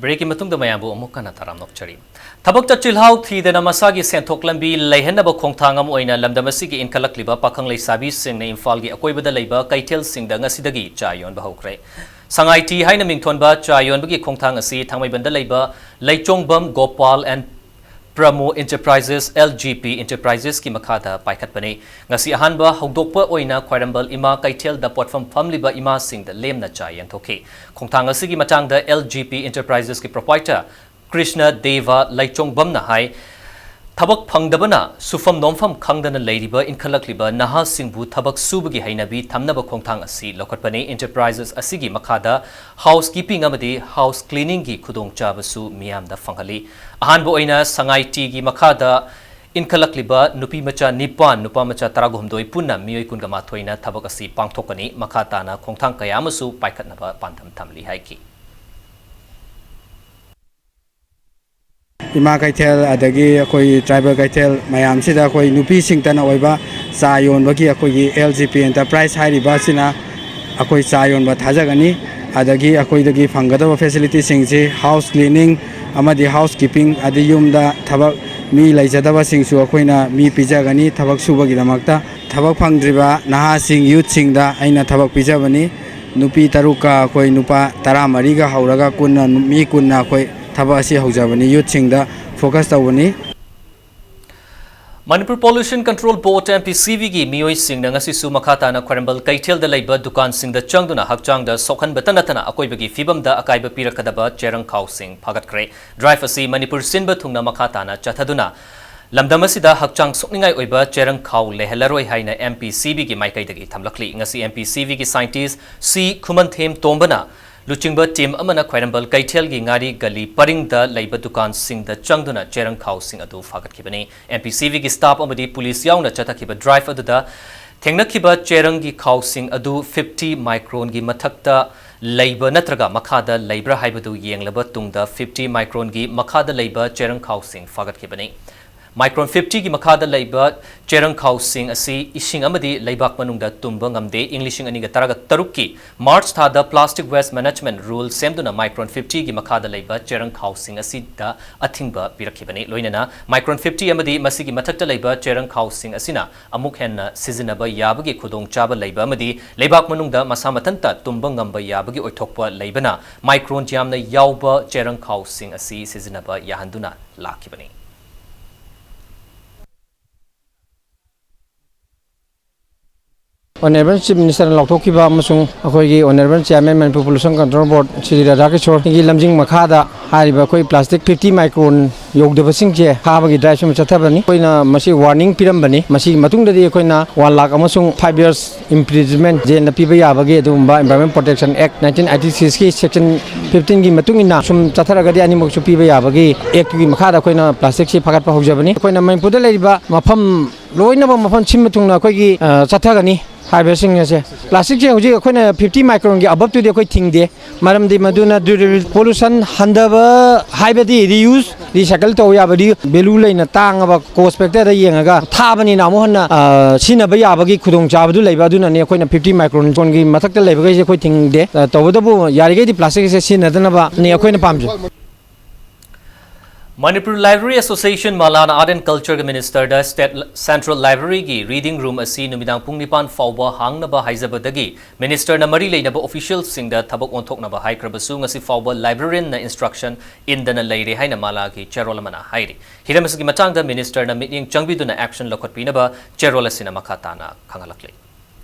Breakꯀꯤ ꯃꯇꯨꯡꯗ ꯃꯌꯥꯝꯕꯨ ꯑꯃꯨꯛ ꯍꯟꯅ ꯇꯔꯥꯝꯅ ꯑꯣꯛꯆꯔꯤ꯫ ꯊꯕꯛꯇ ꯆꯤꯜꯍꯥꯎ ꯊꯤꯗꯅ ꯃꯁꯥꯒꯤ ꯁꯦꯟꯊꯣꯛ ꯂꯝꯕꯤ ꯂꯩꯍꯟꯅꯕ ꯈꯣꯡꯊꯥꯡ ꯑꯃ ꯑꯣꯏꯅ ꯂꯝꯗꯝ ꯑꯁꯤꯒꯤ ꯏꯟꯈꯠꯂꯛꯂꯤꯕ ꯄꯥꯈꯪ ꯂꯩꯁꯥꯕꯤꯁꯤꯡꯅ ꯏꯝꯐꯥꯜꯒꯤ ꯑꯀꯣꯏꯕꯗ ꯂꯩꯕ ꯀꯩꯊꯦꯜꯁꯤꯡꯗ ꯉꯁꯤꯗꯒꯤ ꯆꯥ ꯌꯣꯟꯕ ꯍꯧꯈ꯭ꯔꯦ꯫ ꯁꯉꯥꯏ ꯇꯤ ꯍꯥꯏꯅ ꯃꯤꯡꯊꯣꯟꯕ ꯆꯥ ꯌꯣꯟꯕꯒꯤ ꯈꯣꯡꯊꯥꯡ ꯑꯁꯤ ꯊꯥꯡꯃꯩꯕꯟꯗ ꯂꯩꯕ ꯂꯩꯆꯣꯡꯕꯝ Gopal and ꯄ꯭ꯔꯃꯣ Enterprises, L G P Enterprises ꯀꯤ ꯃꯈꯥꯗ ꯄꯥꯏꯈꯠꯄꯅꯤ꯫ ꯉꯁꯤ ꯑꯍꯥꯟꯕ ꯍꯧꯗꯣꯛꯄ ꯑꯣꯏꯅ ꯈ꯭ꯋꯥꯏꯔꯝꯕꯟ ꯏꯃꯥ ꯀꯩꯊꯦꯜꯗ ꯄꯣꯠꯐꯝ ꯐꯝꯂꯤꯕ ꯏꯃꯥꯁꯤꯡꯗ ꯂꯦꯝꯅ ꯆꯥ ꯌꯦꯟꯊꯣꯛꯈꯤ꯫ ꯈꯣꯡꯊꯥꯡ ꯑꯁꯤꯒꯤ ꯃꯇꯥꯡꯗ L G P Enterprises ꯀꯤ proprietor ꯀ꯭ꯔꯤꯁꯅ ꯗꯦꯕ ꯂꯩꯆꯣꯡꯕꯝꯅ ꯍꯥꯏ, ꯊꯕꯛ ꯐꯪꯗꯕꯅ ꯁꯨꯐꯝ ꯅꯣꯝꯐꯝ ꯈꯪꯗꯅ ꯂꯩꯔꯤꯕ ꯏꯟꯈꯠꯂꯛꯂꯤꯕ ꯅꯍꯥꯁꯤꯡꯕꯨ ꯊꯕꯛ ꯁꯨꯕꯒꯤ ꯍꯩꯅꯕꯤ ꯊꯝꯅꯕ ꯈꯣꯡꯊꯥꯡ ꯑꯁꯤ ꯂꯧꯈꯠꯄꯅꯤ꯫ Enterprises ꯑꯁꯤꯒꯤ ꯃꯈꯥꯗ housekeeping ꯑꯃꯗꯤ house cleaning ꯒꯤ ꯈꯨꯗꯣꯡꯆꯥꯕꯁꯨ ꯃꯤꯌꯥꯝꯗ ꯐꯪꯍꯜꯂꯤ꯫ ꯑꯍꯥꯟꯕ ꯑꯣꯏꯅ ꯁꯉꯥꯏ ꯇꯤ ꯒꯤ ꯃꯈꯥꯗ ꯏꯟꯈꯠꯂꯛꯂꯤꯕ ꯅꯨꯄꯤ ꯃꯆꯥ ꯅꯤꯄꯥꯟ, ꯅꯨꯄꯥ ꯃꯆꯥ ꯇꯔꯥꯍꯨꯝꯗꯣꯏ ꯄꯨꯟꯅ ꯃꯤꯑꯣꯏ ꯀꯨꯟꯃꯥꯊꯣꯏꯅ ꯊꯕꯛ ꯑꯁꯤ ꯄꯥꯡꯊꯣꯛꯀꯅꯤ꯫ ꯃꯈꯥ ꯇꯥꯅ ꯈꯣꯡꯊꯥꯡ ꯀꯌꯥ ꯑꯃꯁꯨ ꯄꯥꯏꯈꯠꯅꯕ ꯄꯥꯟꯗꯝ ꯊꯝꯂꯤ ꯍꯥꯏꯈꯤ꯫ ꯏꯃꯥ ꯀꯩꯊꯦꯜ ꯑꯗꯒꯤ ꯑꯩꯈꯣꯏ tribal ꯀꯩꯊꯦꯜ ꯃꯌꯥꯝꯁꯤꯗ ꯑꯩꯈꯣꯏ ꯅꯨꯄꯤꯁꯤꯡꯇꯅ ꯑꯣꯏꯕ ꯆꯥ ꯌꯣꯟꯕꯒꯤ ꯑꯩꯈꯣꯏꯒꯤ L G P Enterprise ꯍꯥꯏꯔꯤꯕ ꯑꯁꯤꯅ ꯑꯩꯈꯣꯏ ꯆꯥ ꯌꯣꯟꯕ ꯊꯥꯖꯒꯅꯤ꯫ ꯑꯗꯒꯤ ꯑꯩꯈꯣꯏꯗꯒꯤ ꯐꯪꯒꯗꯕ facility ꯁꯤꯡꯁꯤ house cleaning ꯑꯃꯗꯤ housekeeping, ꯑꯗꯩ ꯌꯨꯝꯗ ꯊꯕꯛ ꯃꯤ ꯂꯩꯖꯗꯕꯁꯤꯡꯁꯨ ꯑꯩꯈꯣꯏꯅ ꯃꯤ ꯄꯤꯖꯒꯅꯤ ꯊꯕꯛ ꯁꯨꯕꯒꯤꯗꯃꯛꯇ꯫ ꯊꯕꯛ ꯐꯪꯗ꯭ꯔꯤꯕ ꯅꯍꯥꯁꯤꯡ, youth ꯁꯤꯡꯗ ꯑꯩꯅ ꯊꯕꯛ ꯄꯤꯖꯕꯅꯤ꯫ ꯅꯨꯄꯤ ꯇꯔꯨꯛꯀ ꯑꯩꯈꯣꯏ ꯅꯨꯄꯥ ꯇꯔꯥꯃꯔꯤꯒ ꯍꯧꯔꯒ ꯀꯨꯟꯅ, ꯃꯤ ꯀꯨꯟꯅ ꯑꯩꯈꯣꯏ ꯊꯕꯛ ꯑꯁꯤ ꯍꯧꯖꯕꯅꯤ꯫ Youth ꯁꯤꯡꯗ focus ꯇꯧꯕꯅꯤ꯫ Manipur Pollution Control Board, M P C B ꯒꯤ ꯃꯤꯑꯣꯏꯁꯤꯡꯅ ꯉꯁꯤꯁꯨ ꯃꯈꯥ ꯇꯥꯅ ꯈ꯭ꯋꯥꯏꯔꯝꯕꯟ ꯀꯩꯊꯦꯜꯗ ꯂꯩꯕ ꯗꯨꯀꯥꯟꯁꯤꯡꯗ ꯆꯪꯗꯨꯅ ꯍꯛꯆꯥꯡꯗ ꯁꯣꯛꯍꯟꯕꯇ ꯅꯠꯇꯅ ꯑꯀꯣꯏꯕꯒꯤ ꯐꯤꯕꯝꯗ ꯑꯀꯥꯏꯕ ꯄꯤꯔꯛꯀꯗꯕ ꯆꯦꯔꯪ ꯈꯥꯎꯁꯤꯡ ꯐꯥꯒꯠꯈ꯭ꯔꯦ꯫ Drive ꯑꯁꯤ ꯃꯅꯤꯄꯨꯔ ꯁꯤꯟꯕ ꯊꯨꯡꯅ ꯃꯈꯥ ꯇꯥꯅ ꯆꯠꯊꯗꯨꯅ ꯂꯝꯗꯝ ꯑꯁꯤꯗ ꯍꯛꯆꯥꯡ ꯁꯣꯛꯅꯤꯡꯉꯥꯏ ꯑꯣꯏꯕ ꯆꯦꯔꯪ ꯈꯥꯎ ꯂꯩꯍꯜꯂꯔꯣꯏ ꯍꯥꯏꯅ M P C B ꯒꯤ ꯃꯥꯏꯀꯩꯗꯒꯤ ꯊꯝꯂꯛꯂꯤ꯫ ꯉꯁꯤ M P C B ꯒꯤ scientist C ꯈꯨꯃꯟꯊꯦꯝ ꯇꯣꯝꯕꯅ ꯂꯨꯆꯤꯡꯕ team ꯑꯃꯅ ꯈ꯭ꯋꯥꯏꯔꯝꯕꯟ ꯀꯩꯊꯦꯜꯒꯤ ꯉꯥꯔꯤ ꯒꯂꯤ ꯄꯔꯤꯡꯗ ꯂꯩꯕ ꯗꯨꯀꯥꯟꯁꯤꯡꯗ ꯆꯪꯗꯨꯅ ꯆꯦꯔꯪ ꯈꯥꯎꯁꯤꯡ ꯑꯗꯨ ꯐꯥꯒꯠꯈꯤꯕꯅꯤ꯫ M P C B ꯒꯤ staff ꯑꯃꯗꯤ police ꯌꯥꯎꯅ ꯆꯠꯊꯈꯤꯕ drive ꯑꯗꯨꯗ ꯊꯦꯡꯅꯈꯤꯕ ꯆꯦꯔꯪꯒꯤ ꯈꯥꯎꯁꯤꯡ ꯑꯗꯨ fifty micronꯒꯤ ꯃꯊꯛꯇ ꯂꯩꯕ ꯅꯠꯇ꯭ꯔꯒ ꯃꯈꯥꯗ ꯂꯩꯕ꯭ꯔꯥ ꯍꯥꯏꯕꯗꯨ ꯌꯦꯡꯂꯕ ꯇꯨꯡꯗ fifty micronꯒꯤ ꯃꯈꯥꯗ ꯂꯩꯕ ꯆꯦꯔꯪ ꯈꯥꯎꯁꯤꯡ ꯐꯥꯒꯠꯈꯤꯕꯅꯤ꯫ Micron fiftyꯒꯤ ꯃꯈꯥꯗ ꯂꯩꯕ ꯆꯦꯔꯪ ꯈꯥꯎꯁꯤꯡ ꯑꯁꯤ ꯏꯁꯤꯡ ꯑꯃꯗꯤ ꯂꯩꯕꯥꯛ ꯃꯅꯨꯡꯗ ꯇꯨꯝꯕ ꯉꯝꯗꯦ꯫ ꯏꯪ ꯂꯤꯁꯤꯡ ꯑꯅꯤꯒ ꯇꯔꯥꯇꯔꯨꯛꯀꯤ March ꯊꯥꯗ Plastic Waste Management Rule ꯁꯦꯝꯗꯨꯅ micron fiftyꯒꯤ ꯃꯈꯥꯗ ꯂꯩꯕ ꯆꯦꯔꯪ ꯈꯥꯎꯁꯤꯡ ꯑꯁꯤꯗ ꯑꯊꯤꯡꯕ ꯄꯤꯔꯛꯈꯤꯕꯅꯤ꯫ ꯂꯣꯏꯅꯅ micron fifty ꯑꯃꯗꯤ ꯃꯁꯤꯒꯤ ꯃꯊꯛꯇ ꯂꯩꯕ ꯆꯦꯔꯪ ꯈꯥꯎꯁꯤꯡ ꯑꯁꯤꯅ ꯑꯃꯨꯛ ꯍꯦꯟꯅ ꯁꯤꯖꯤꯟꯅꯕ ꯌꯥꯕꯒꯤ ꯈꯨꯗꯣꯡꯆꯥꯕ ꯂꯩꯕ ꯑꯃꯗꯤ ꯂꯩꯕꯥꯛ ꯃꯅꯨꯡꯗ ꯃꯁꯥ ꯃꯊꯟꯇ ꯇꯨꯝꯕ ꯉꯝꯕ ꯌꯥꯕꯒꯤ ꯑꯣꯏꯊꯣꯛꯄ ꯂꯩꯕꯅ micron ꯌꯥꯝꯅ ꯌꯥꯎꯕ ꯆꯦꯔꯪ ꯈꯥꯎꯁꯤꯡ ꯑꯁꯤ ꯁꯤꯖꯤꯟꯅꯕ ꯌꯥꯍꯟꯗꯨꯅ ꯂꯥꯛꯈꯤꯕꯅꯤ꯫ Honourable Chief Minister ꯂꯥꯎꯊꯣꯛꯈꯤꯕ ꯑꯃꯁꯨꯡ ꯑꯩꯈꯣꯏꯒꯤ Honourable Chairman Manipur Pollution Control Board Shri ꯔꯥꯙꯥꯀꯤꯁꯣꯔꯒꯤ ꯂꯝꯖꯤꯡ ꯃꯈꯥꯗ ꯍꯥꯏꯔꯤꯕ ꯑꯩꯈꯣꯏ plastic fifty micron ꯌꯧꯗꯕꯁꯤꯡꯁꯦ ꯐꯥꯕꯒꯤ drive ꯑꯃ ꯆꯠꯊꯕꯅꯤ꯫ ꯑꯩꯈꯣꯏꯅ ꯃꯁꯤ warning ꯄꯤꯔꯝꯕꯅꯤ꯫ ꯃꯁꯤꯒꯤ ꯃꯇꯨꯡꯗꯗꯤ ꯑꯩꯈꯣꯏꯅ one lakh ꯑꯃꯁꯨꯡ five years imprisonment, jailꯅ ꯄꯤꯕ ꯌꯥꯕꯒꯤ ꯑꯗꯨꯒꯨꯝꯕ Environment Protection Act nineteen eighty sixꯀꯤ section fifteenꯒꯤ ꯃꯇꯨꯡ ꯏꯟꯅ ꯁꯨꯝ ꯆꯠꯊꯔꯒꯗꯤ ꯑꯅꯤꯃꯛꯁꯨ ꯄꯤꯕ ꯌꯥꯕꯒꯤ actꯀꯤ ꯃꯈꯥꯗ ꯑꯩꯈꯣꯏꯅ plasticꯁꯤ ꯐꯥꯒꯠꯄ ꯍꯧꯖꯕꯅꯤ꯫ ꯑꯩꯈꯣꯏꯅ ꯃꯅꯤꯄꯨꯔꯗ ꯂꯩꯔꯤꯕ ꯃꯐꯝ ꯂꯣꯏꯅꯃꯛ ꯃꯐꯝ ꯁꯤꯟꯕ ꯊꯨꯡꯅ ꯑꯩꯈꯣꯏꯒꯤ, ꯑ, ꯆꯠꯊꯒꯅꯤ ꯍꯥꯏꯕꯁꯤꯡ ꯑꯁꯦ꯫ Plasticꯁꯦ ꯍꯧꯖꯤꯛ ꯑꯩꯈꯣꯏꯅ fifty micronꯒꯤ aboveꯇꯨꯗꯤ ꯑꯩꯈꯣꯏ ꯊꯤꯡꯗꯦ꯫ ꯃꯔꯝꯗꯤ ꯃꯗꯨꯅ durable pollution ꯍꯟꯊꯕ ꯍꯥꯏꯕꯗꯤ reuse, recycle ꯇꯧꯕ ꯌꯥꯕꯗꯤ value ꯂꯩꯅ ꯇꯥꯡꯉꯕ cost factorꯗ ꯌꯦꯡꯉꯒ ꯊꯥꯕꯅꯤꯅ ꯑꯃꯨꯛ ꯍꯟꯅ, ꯑ, ꯁꯤꯖꯤꯟꯅꯕ ꯌꯥꯕꯒꯤ ꯈꯨꯗꯣꯡꯆꯥꯕꯗꯨ ꯂꯩꯕ꯫ ꯑꯗꯨꯅꯅꯤ ꯑꯩꯈꯣꯏꯅ fifty micronꯒꯤ ꯃꯊꯛꯇ ꯂꯩꯕꯈꯩꯁꯦ ꯑꯩꯈꯣꯏ ꯊꯤꯡꯗꯦ꯫ ꯑ, ꯇꯧꯕꯇꯕꯨ ꯌꯥꯔꯤꯈꯩꯗꯤ plasticꯁꯦ ꯁꯤꯖꯤꯟꯅꯗꯅꯕꯅꯤ ꯑꯩꯈꯣꯏꯅ ꯄꯥꯝꯖꯩ꯫ Manipur Library Association ꯃꯂꯥꯅ Art and Cultureꯒꯤ Ministerꯗ State, Central Libraryꯒꯤ reading room ꯑꯁꯤ ꯅꯨꯃꯤꯗꯥꯡ ꯄꯨꯡ ꯅꯤꯄꯥꯟ ꯐꯥꯎꯕ ꯍꯥꯡꯅꯕ ꯍꯥꯏꯖꯕꯗꯒꯤ Ministerꯅ ꯃꯔꯤ ꯂꯩꯅꯕ officialꯁꯤꯡꯗ ꯊꯕꯛ ꯑꯣꯟꯊꯣꯛꯅꯕ ꯍꯥꯏꯈ꯭ꯔꯕꯁꯨ ꯉꯁꯤ ꯐꯥꯎꯕ librarianꯅ instruction ꯏꯟꯗꯅ ꯂꯩꯔꯦ ꯍꯥꯏꯅ ꯃꯂꯥꯒꯤ ꯆꯦꯔꯣꯜ ꯑꯃꯅ ꯍꯥꯏꯔꯤ꯫ ꯍꯤꯔꯝ ꯑꯁꯤꯒꯤ ꯃꯇꯥꯡꯗ Ministerꯅ ꯃꯤꯠꯌꯦꯡ ꯆꯪꯕꯤꯗꯨꯅ action ꯂꯧꯈꯠꯄꯤꯅꯕ ꯆꯦꯔꯣꯜ ꯑꯁꯤꯅ ꯃꯈꯥ ꯇꯥꯅ ꯈꯪꯍꯜꯂꯛꯂꯤ꯫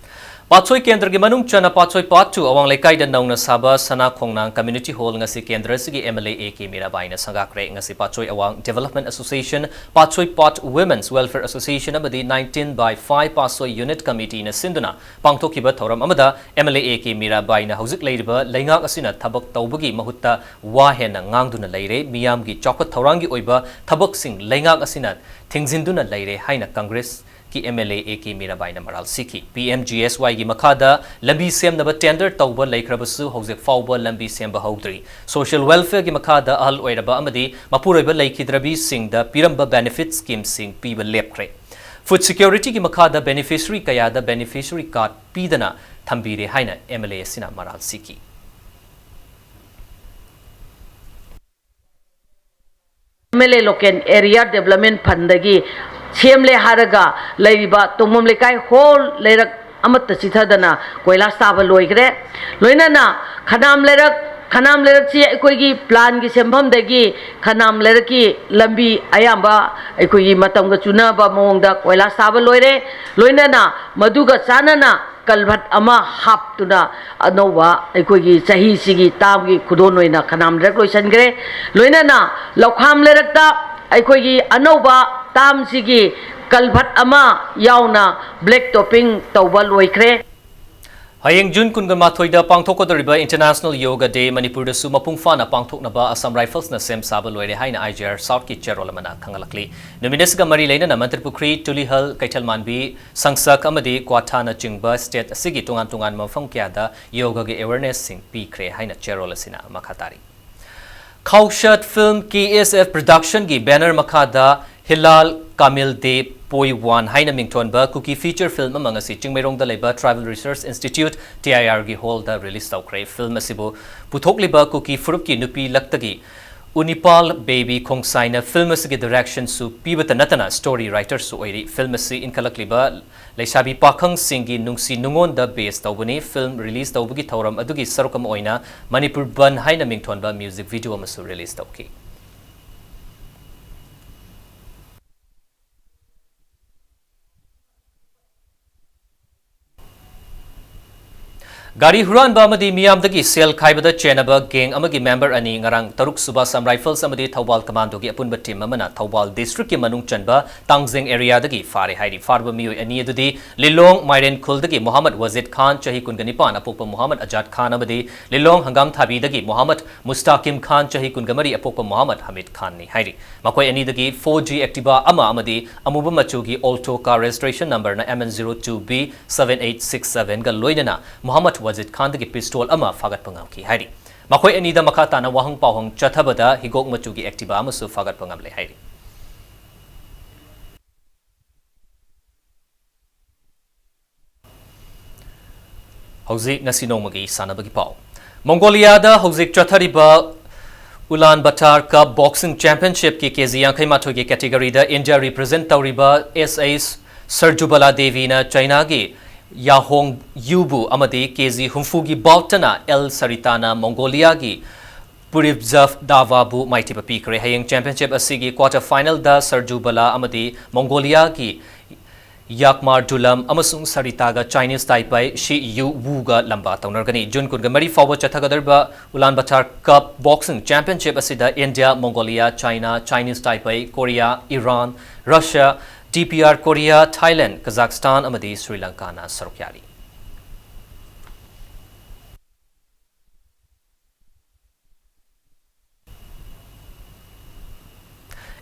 ꯄꯥꯠꯁꯣꯏ ꯀꯦꯟꯗ꯭ꯔꯒꯤ ꯃꯅꯨꯡ ꯆꯟꯅ ꯄꯥꯠꯁꯣꯏ Part two ꯑꯋꯥꯡ ꯂꯩꯀꯥꯏꯗ ꯅꯧꯅ ꯁꯥꯕ ꯁꯅꯥ ꯈꯣꯡꯅꯥꯡ Community Hall ꯉꯁꯤ ꯀꯦꯟꯗ꯭ꯔ ꯑꯁꯤꯒꯤ MLA A K ꯃꯤꯔꯥꯕꯥꯏꯅ ꯁꯪꯒꯥꯈ꯭ꯔꯦ꯫ ꯉꯁꯤ ꯄꯥꯠꯁꯣꯏ ꯑꯋꯥꯡ Development Association, ꯄꯥꯠꯁꯣꯏ Part Women's Welfare Association ꯑꯃꯗꯤ nineteen by five Patsoi Unit Committeeꯅ ꯁꯤꯟꯗꯨꯅ ꯄꯥꯡꯊꯣꯛꯈꯤꯕ ꯊꯧꯔꯝ ꯑꯃꯗ MLA A K ꯃꯤꯔꯥꯕꯥꯏꯅ ꯍꯧꯖꯤꯛ ꯂꯩꯔꯤꯕ ꯂꯩꯉꯥꯛ ꯑꯁꯤꯅ ꯊꯕꯛ ꯇꯧꯕꯒꯤ ꯃꯍꯨꯠꯇ ꯋꯥ ꯍꯦꯟꯅ ꯉꯥꯡꯗꯨꯅ ꯂꯩꯔꯦ, ꯃꯤꯌꯥꯝꯒꯤ ꯆꯥꯎꯈꯠ ꯊꯧꯔꯥꯡꯒꯤ ꯑꯣꯏꯕ ꯊꯕꯛꯁꯤꯡ ꯂꯩꯉꯥꯛ ꯑꯁꯤꯅ ꯊꯤꯡꯖꯤꯟꯗꯨꯅ ꯂꯩꯔꯦ ꯍꯥꯏꯅ Congress ꯀꯤ M L A A K ꯃꯤꯔꯥꯕꯥꯏꯅ ꯃꯔꯥꯜ ꯁꯤꯈꯤ꯫ ꯄꯤ ꯑꯦꯝ ꯖꯤ ꯑꯦꯁ ꯋꯥꯏꯒꯤ ꯃꯈꯥꯗ ꯂꯝꯕꯤ ꯁꯦꯝꯅꯕ ꯇꯦꯟꯗꯔ ꯇꯧꯕ ꯂꯩꯈ꯭ꯔꯕꯁꯨ ꯍꯧꯖꯤꯛ ꯐꯥꯎꯕ ꯂꯝꯕꯤ ꯁꯦꯝꯕ ꯍꯧꯗ꯭ꯔꯤ꯫ ꯁꯣꯁꯤꯌꯦꯜ ꯋꯦꯜꯐꯤꯌꯔꯒꯤ ꯃꯈꯥꯗ ꯑꯍꯜ ꯑꯣꯏꯔꯕ ꯑꯃꯗꯤ ꯃꯄꯨꯔꯣꯏꯕ ꯂꯩꯈꯤꯗ꯭ꯔꯕꯤꯁꯤꯡꯗ ꯄꯤꯔꯝꯕ ꯕꯦꯅꯤꯐꯤꯠ ꯁ꯭ꯀꯤꯝꯁꯤꯡ ꯄꯤꯕ ꯂꯦꯞꯈ꯭ꯔꯦ꯫ ꯐꯨꯗ ꯁꯦꯀ꯭ꯌꯨꯔꯤꯇꯤꯒꯤ ꯃꯈꯥꯗ ꯕꯦꯅꯤꯐꯤꯁꯔꯤ ꯀꯌꯥꯗ ꯕꯦꯅꯤꯐꯤꯁꯔꯤ ꯀꯥꯔꯗ ꯄꯤꯗꯅ ꯊꯝꯕꯤꯔꯦ ꯍꯥꯏꯅ ꯑꯦꯝ ꯑꯦꯜ ꯑꯦ ꯑꯁꯤꯅ ꯃꯔꯥꯜ ꯁꯤꯈꯤ꯫ M L A local area development ꯐꯟꯗꯒꯤ ꯁꯦꯝꯂꯦ ꯍꯥꯏꯔꯒ ꯂꯩꯔꯤꯕ ꯇꯣꯡꯕꯝ ꯂꯩꯀꯥꯏ ꯍꯣꯜ ꯂꯩꯔꯛ ꯑꯃꯠꯇ ꯆꯤꯊꯗꯅ ꯀꯣꯏꯂꯥꯁ ꯊꯥꯕ ꯂꯣꯏꯈ꯭ꯔꯦ꯫ ꯂꯣꯏꯅꯅ ꯈꯅꯥꯝ ꯂꯩꯔꯛ, ꯈꯅꯥꯝ ꯂꯩꯔꯛꯁꯤ ꯑꯩꯈꯣꯏꯒꯤ ꯄ꯭ꯂꯥꯟꯒꯤ ꯁꯦꯝꯐꯝꯗꯒꯤ ꯈꯅꯥꯝ ꯂꯩꯔꯛꯀꯤ ꯂꯝꯕꯤ ꯑꯌꯥꯝꯕ ꯑꯩꯈꯣꯏꯒꯤ ꯃꯇꯝꯒ ꯆꯨꯅꯕ ꯃꯑꯣꯡꯗ ꯀꯣꯏꯂꯥꯁ ꯊꯥꯕ ꯂꯣꯏꯔꯦ꯫ ꯂꯣꯏꯅꯅ ꯃꯗꯨꯒ ꯆꯥꯟꯅꯅ ꯀꯜꯚꯔꯠ ꯑꯃ ꯍꯥꯞꯇꯨꯅ ꯑꯅꯧꯕ ꯑꯩꯈꯣꯏꯒꯤ ꯆꯍꯤꯁꯤꯒꯤ ꯇꯥꯝꯒꯤ ꯈꯨꯗꯣꯜ ꯑꯣꯏꯅ ꯈꯅꯥꯝ ꯂꯩꯔꯛ ꯂꯣꯏꯁꯤꯟꯈ꯭ꯔꯦ꯫ ꯂꯣꯏꯅꯅ ꯂꯧꯈꯥꯝ ꯂꯩꯔꯛꯇ ꯑꯩꯈꯣꯏꯒꯤ ꯑꯅꯧꯕ ꯇꯥꯝꯁꯤꯒꯤ ꯀꯜꯚꯔꯠ ꯑꯃ ꯌꯥꯎꯅ ꯕ꯭ꯂꯦꯛ ꯇꯣꯞꯄꯤꯡ ꯇꯧꯕ ꯂꯣꯏꯈ꯭ꯔꯦ꯫ ꯍꯌꯦꯡ ꯖꯨꯟ ꯀꯨꯟꯒ ꯃꯥꯊꯣꯏꯗ ꯄꯥꯡꯊꯣꯛꯀꯗꯧꯔꯤꯕ ꯏꯟꯇꯔꯅꯦꯁꯅꯦꯜ ꯌꯣꯒꯥ ꯗꯦ ꯃꯅꯤꯄꯨꯔꯗꯁꯨ ꯃꯄꯨꯡ ꯐꯥꯅ ꯄꯥꯡꯊꯣꯛꯅꯕ ꯑꯁꯥꯝ ꯔꯥꯏꯐꯜꯁꯅ ꯁꯦꯝ ꯁꯥꯕ ꯂꯣꯏꯔꯦ ꯍꯥꯏꯅ ꯑꯥꯏ ꯖꯤ ꯑꯥꯔ ꯁꯥꯎꯠꯀꯤ ꯆꯦꯔꯣꯜ ꯑꯃꯅ ꯈꯪꯍꯜꯂꯛꯂꯤ꯫ ꯅꯨꯃꯤꯠ ꯑꯁꯤꯒ ꯃꯔꯤ ꯂꯩꯅꯅ ꯃꯟꯇ꯭ꯔꯤꯄꯨꯈ꯭ꯔꯤ, ꯇꯨꯂꯤꯍꯜ, ꯀꯩꯊꯦꯜꯃꯥꯟꯕꯤ, ꯁꯪꯁꯛ ꯑꯃꯗꯤ ꯀ꯭ꯋꯥꯊꯥꯅꯆꯤꯡꯕ ꯁ꯭ꯇꯦꯠ ꯑꯁꯤꯒꯤ ꯇꯣꯉꯥꯟ ꯇꯣꯉꯥꯟꯕ ꯃꯐꯝ ꯀꯌꯥꯗ ꯌꯣꯒꯥꯒꯤ ꯑꯦꯋꯦꯔꯅꯦꯁꯁꯤꯡ ꯄꯤꯈ꯭ꯔꯦ ꯍꯥꯏꯅ ꯆꯦꯔꯣꯜ ꯑꯁꯤꯅ ꯃꯈꯥ ꯇꯥꯔꯤ꯫ ꯈꯥꯎꯁꯠ ꯐꯤꯜꯝ ꯀꯦ ꯑꯦꯁ ꯑꯦꯐ ꯄ꯭ꯔꯗꯛꯁꯟꯒꯤ ꯕꯦꯅꯔ ꯃꯈꯥꯗ ꯍꯤꯂꯥꯜ ꯀꯥꯃꯤꯜ ꯗꯦ ꯄꯣꯏ ꯋꯥꯟ ꯍꯥꯏꯅ ꯃꯤꯡꯊꯣꯟꯕ ꯀꯨꯀꯤ ꯐꯤꯆꯔ ꯐꯤꯜꯝ ꯑꯃ ꯉꯁꯤ ꯆꯤꯡꯃꯩꯔꯣꯡꯗ ꯂꯩꯕ ꯇ꯭ꯔꯥꯏꯕꯦꯜ ꯔꯤꯁꯔꯁ ꯏꯟꯁꯇꯤꯇ꯭ꯌꯨꯠ, ꯇꯤ ꯑꯥꯏ ꯑꯥꯔꯒꯤ ꯍꯣꯜꯗ ꯔꯤꯂꯤꯖ ꯇꯧꯈ꯭ꯔꯦ꯫ ꯐꯤꯜꯝ ꯑꯁꯤꯕꯨ ꯄꯨꯊꯣꯛꯂꯤꯕ ꯀꯨꯀꯤ ꯐꯨꯔꯨꯞꯀꯤ ꯅꯨꯄꯤ ꯂꯛꯇꯒꯤ ꯎꯅꯤꯄꯥꯜ ꯕꯦꯕꯤ ꯈꯣꯡꯁꯥꯏꯅ ꯐꯤꯜꯝ ꯑꯁꯤꯒꯤ ꯗꯥꯏꯔꯦꯛꯁꯟꯁꯨ ꯄꯤꯕꯇ ꯅꯠꯇꯅ ꯁ꯭ꯇꯣꯔꯤ ꯔꯥꯏꯇꯔꯁꯨ ꯑꯣꯏꯔꯤ꯫ ꯐꯤꯜꯝ ꯑꯁꯤ ꯏꯟꯈꯠꯂꯛꯂꯤꯕ ꯂꯩꯁꯥꯕꯤ ꯄꯥꯈꯪꯁꯤꯡꯒꯤ ꯅꯨꯡꯁꯤ ꯅꯨꯡꯉꯣꯟꯗ ꯕꯦꯁ ꯇꯧꯕꯅꯤ꯫ ꯐꯤꯜꯝ ꯔꯤꯂꯤꯖ ꯇꯧꯕꯒꯤ ꯊꯧꯔꯝ ꯑꯗꯨꯒꯤ ꯁꯔꯨꯛ ꯑꯃ ꯑꯣꯏꯅ ꯃꯅꯤꯄꯨꯔ ꯕꯟ ꯍꯥꯏꯅ ꯃꯤꯡꯊꯣꯟꯕ ꯃ꯭ꯌꯨꯖꯤꯛ ꯚꯤꯗꯤꯑꯣ ꯑꯃꯁꯨ ꯔꯤꯂꯤꯖ ꯇꯧꯈꯤ꯫ ꯒꯥꯔꯤ ꯍꯨꯔꯥꯟꯕ ꯑꯃꯗꯤ ꯃꯤꯌꯥꯝꯗꯒꯤ ꯁꯦꯜ ꯈꯥꯏꯕꯗ ꯆꯦꯟꯅꯕ gang ꯑꯃꯒꯤ member ꯑꯅꯤ ꯉꯔꯥꯡ ꯇꯔꯨꯛ ꯁꯨꯕ Assam Rifles ꯑꯃꯗꯤ ꯊꯧꯕꯥꯜ Commandoꯒꯤ ꯑꯄꯨꯟꯕ team ꯑꯃꯅ ꯊꯧꯕꯥꯜ districtꯀꯤ ꯃꯅꯨꯡ ꯆꯟꯕ ꯇꯥꯡꯖꯦꯡ areaꯗꯒꯤ ꯐꯥꯔꯦ ꯍꯥꯏꯔꯤ꯫ ꯐꯥꯔꯕ ꯃꯤꯑꯣꯏ ꯑꯅꯤ ꯑꯗꯨꯗꯤ ꯂꯤꯂꯣꯡ ꯃꯥꯏꯔꯦꯟꯈꯨꯜꯗꯒꯤ ꯃꯣꯍꯝꯃꯗ ꯋꯥꯖꯤꯗ ꯈꯥꯟ, ꯆꯍꯤ ꯀꯨꯟꯒ ꯅꯤꯄꯥꯟ, ꯑꯄꯣꯛꯄ ꯃꯣꯍꯝꯃꯗ ꯑꯖꯥꯗ ꯈꯥꯟ, ꯑꯃꯗꯤ ꯂꯤꯂꯣꯡ ꯍꯪꯒꯥꯝꯊꯥꯕꯤꯗꯒꯤ ꯃꯣꯍꯝꯃꯗ ꯃꯨꯁꯇꯥꯀꯤꯝ ꯈꯥꯟ, ꯆꯍꯤ ꯀꯨꯟꯒ ꯃꯔꯤ, ꯑꯄꯣꯛꯄ ꯃꯣꯍꯝꯃꯗ ꯍꯃꯤꯗ ꯈꯥꯟꯅꯤ ꯍꯥꯏꯔꯤ꯫ ꯃꯈꯣꯏ ꯑꯅꯤꯗꯒꯤ four G Activa ꯑꯃ ꯑꯃꯗꯤ ꯑꯃꯨꯕ ꯃꯆꯨꯒꯤ Alto car, registration numberꯅ M N zero two B seven eight six sevenꯒ ꯂꯣꯏꯅꯅ ꯃꯣꯍꯝꯃꯗ ꯋꯥꯖꯤꯗ ꯈꯥꯟꯗꯒꯤ pistol ꯑꯃ ꯐꯥꯒꯠꯄ ꯉꯝꯈꯤ ꯍꯥꯏꯔꯤ꯫ ꯃꯈꯣꯏ ꯑꯅꯤꯗ ꯃꯈꯥ ꯇꯥꯅ ꯋꯥꯍꯪ ꯄꯥꯎꯍꯪ ꯆꯠꯊꯕꯗ ꯍꯤꯒꯣꯛ ꯃꯆꯨꯒꯤ Activa ꯑꯃꯁꯨ ꯐꯥꯒꯠꯄ ꯉꯝꯂꯦ ꯍꯥꯏꯔꯤ꯫ ꯍꯧꯖꯤꯛ ꯉꯁꯤ ꯅꯣꯡꯃꯒꯤ ꯁꯥꯟꯅꯕꯒꯤ ꯄꯥꯎ꯫ ꯃꯣꯡꯒꯣꯂꯤꯌꯥꯗ ꯍꯧꯖꯤꯛ ꯆꯠꯊꯔꯤꯕ ꯎꯂꯥꯟ ꯕꯇꯥꯔ Cup Boxing Championshipꯀꯤ K G ꯌꯥꯡꯈꯩ ꯃꯥꯊꯣꯏꯒꯤ categoryꯗ India represent ꯇꯧꯔꯤꯕ S A ꯁꯔꯖꯨꯕꯂꯥ ꯗꯦꯕꯤꯅ ꯆꯥꯏꯅꯥꯒꯤ ꯌꯥꯍꯣꯡ ꯌꯨꯕꯨ ꯑꯃꯗꯤ K G ꯍꯨꯝꯐꯨꯒꯤ boutꯇꯅ ꯑꯦꯜ ꯁꯔꯤꯇꯥꯅ ꯃꯣꯡꯒꯣꯂꯤꯌꯥꯒꯤ ꯄꯨꯔꯤꯞꯖꯐ ꯗꯥꯚꯥꯕꯨ ꯃꯥꯏꯊꯤꯕ ꯄꯤꯈ꯭ꯔꯦ꯫ ꯍꯌꯦꯡ championship ꯑꯁꯤꯒꯤ quarter finalꯗ ꯁꯔꯖꯨꯕꯂꯥ ꯑꯃꯗꯤ ꯃꯣꯡꯒꯣꯂꯤꯌꯥꯒꯤ ꯌꯥꯛꯃꯥꯔ ꯗꯨꯂꯝ ꯑꯃꯁꯨꯡ ꯁꯔꯤꯇꯥꯒ Chinese Taipei ꯁꯤ ꯌꯨ ꯋꯨꯒ ꯂꯝꯕꯥ ꯇꯧꯅꯔꯒꯅꯤ꯫ ꯖꯨꯟ ꯀꯨꯟꯒ ꯃꯔꯤ ꯐꯥꯎꯕ ꯆꯠꯊꯒꯗꯧꯔꯤꯕ ꯎꯂꯥꯟ ꯕꯇꯥꯔ Cup Boxing Championship ꯑꯁꯤꯗ India, Mongolia, China, Chinese Taipei, Korea, Iran, Russia, D P R Korea, Thailand, Kazakhstan ꯑꯃꯗꯤ ꯁ꯭ꯔꯤ ꯂꯪꯀꯥꯅ ꯁꯔꯨꯛ ꯌꯥꯔꯤ꯫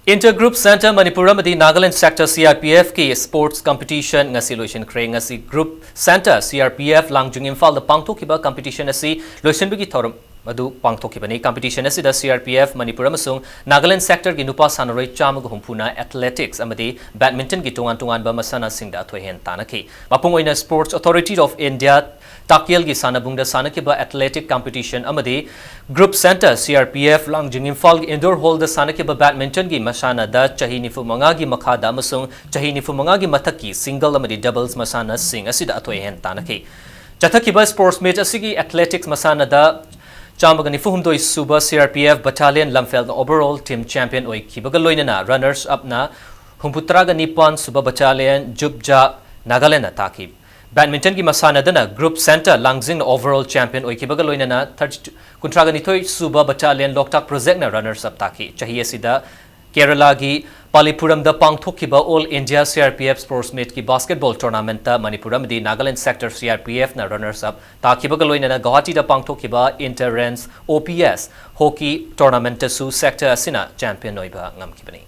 Inter Group Centre ꯃꯅꯤꯄꯨꯔ ꯑꯃꯗꯤ Nagaland Sector C R P Fꯀꯤ sports competition ꯉꯁꯤ ꯂꯣꯏꯁꯤꯟꯈ꯭ꯔꯦ꯫ ꯉꯁꯤ Group Centre C R P F ꯂꯥꯡꯖꯤꯡ ꯏꯝꯐꯥꯜꯗ ꯄꯥꯡꯊꯣꯛꯈꯤꯕ competition ꯑꯁꯤ ꯂꯣꯏꯁꯤꯟꯕꯒꯤ ꯊꯧꯔꯝ ꯑꯗꯨ ꯄꯥꯡꯊꯣꯛꯈꯤꯕꯅꯤ꯫ Competition ꯑꯁꯤꯗ C R P F Manipur ꯑꯃꯁꯨꯡ ꯅꯥꯒꯥꯂꯦꯟ Sectorꯒꯤ ꯅꯨꯄꯥ ꯁꯥꯟꯅꯔꯣꯏ ꯆꯥꯝꯃꯒ ꯍꯨꯝꯐꯨꯅ athletics ꯑꯃꯗꯤ badmintonꯒꯤ ꯇꯣꯉꯥꯟ ꯇꯣꯉꯥꯟꯕ ꯃꯁꯥꯟꯅꯁꯤꯡꯗ ꯑꯊꯣꯏ ꯑꯍꯦꯟ ꯇꯥꯟꯅꯈꯤ꯫ ꯃꯄꯨꯡ ꯑꯣꯏꯅ Sports Authority of India ꯇꯥꯛꯌꯦꯜꯒꯤ ꯁꯥꯟꯅꯕꯨꯡꯗ ꯁꯥꯟꯅꯈꯤꯕ athletic competition ꯑꯃꯗꯤ Group Centre C R P F ꯂꯥꯡꯖꯤꯡ ꯏꯝꯐꯥꯜꯒꯤ indoor hallꯗ ꯁꯥꯟꯅꯈꯤꯕ badmintonꯒꯤ ꯃꯁꯥꯟꯅꯗ ꯆꯍꯤ ꯅꯤꯐꯨ ꯃꯉꯥꯒꯤ ꯃꯈꯥꯗ ꯑꯃꯁꯨꯡ ꯆꯍꯤ ꯅꯤꯐꯨ ꯃꯉꯥꯒꯤ ꯃꯊꯛꯀꯤ single ꯑꯃꯗꯤ doubles ꯃꯁꯥꯟꯅꯁꯤꯡ ꯑꯁꯤꯗ ꯑꯊꯣꯏ ꯑꯍꯦꯟ ꯇꯥꯟꯅꯈꯤ꯫ ꯆꯠꯊꯈꯤꯕ sports meet ꯑꯁꯤꯒꯤ athletics ꯃꯁꯥꯟꯅꯗ ꯆꯥꯝꯃꯒ ꯅꯤꯐꯨ ꯍꯨꯝꯗꯣꯏ ꯁꯨꯕ C R P F battalion ꯂꯝꯐꯦꯜꯅ overall team champion ꯑꯣꯏꯈꯤꯕꯒ ꯂꯣꯏꯅꯅ runners upꯅ ꯍꯨꯝꯐꯨꯇꯔꯥꯒ ꯅꯤꯄꯥꯟ ꯁꯨꯕ battalion ꯖꯨꯞꯖꯥ ꯅꯥꯒꯥꯂꯦꯟꯗ ꯇꯥꯈꯤ꯫ Badmintonꯒꯤ ꯃꯁꯥꯟꯅꯗꯅ Group Centre ꯂꯥꯡꯖꯤꯡꯅ overall champion ꯑꯣꯏꯈꯤꯕꯒ ꯂꯣꯏꯅꯅ ꯊꯥꯔꯇꯤ ꯀꯨꯟꯊ꯭ꯔꯥꯒ ꯅꯤꯊꯣꯏ ꯁꯨꯕ Battalion ꯂꯣꯛꯇꯥꯛ Projectꯅ runners up ꯇꯥꯈꯤ꯫ ꯆꯍꯤ ꯑꯁꯤꯗ ꯀꯦꯔꯂꯥꯒꯤ ꯄꯥꯂꯤꯄꯨꯔꯝꯗ ꯄꯥꯡꯊꯣꯛꯈꯤꯕ All India C R P F Sports Meetꯀꯤ basketball tournamentꯇ Manipur ꯑꯃꯗꯤ Nagaland sector C R P Fꯅ runners up ꯇꯥꯈꯤꯕꯒ ꯂꯣꯏꯅꯅ ꯒꯧꯍꯥꯇꯤꯗ ꯄꯥꯡꯊꯣꯛꯈꯤꯕ Inter Range O P S hockey tournamentꯇꯁꯨ sector ꯑꯁꯤꯅ champion ꯑꯣꯏꯕ ꯉꯝꯈꯤꯕꯅꯤ꯫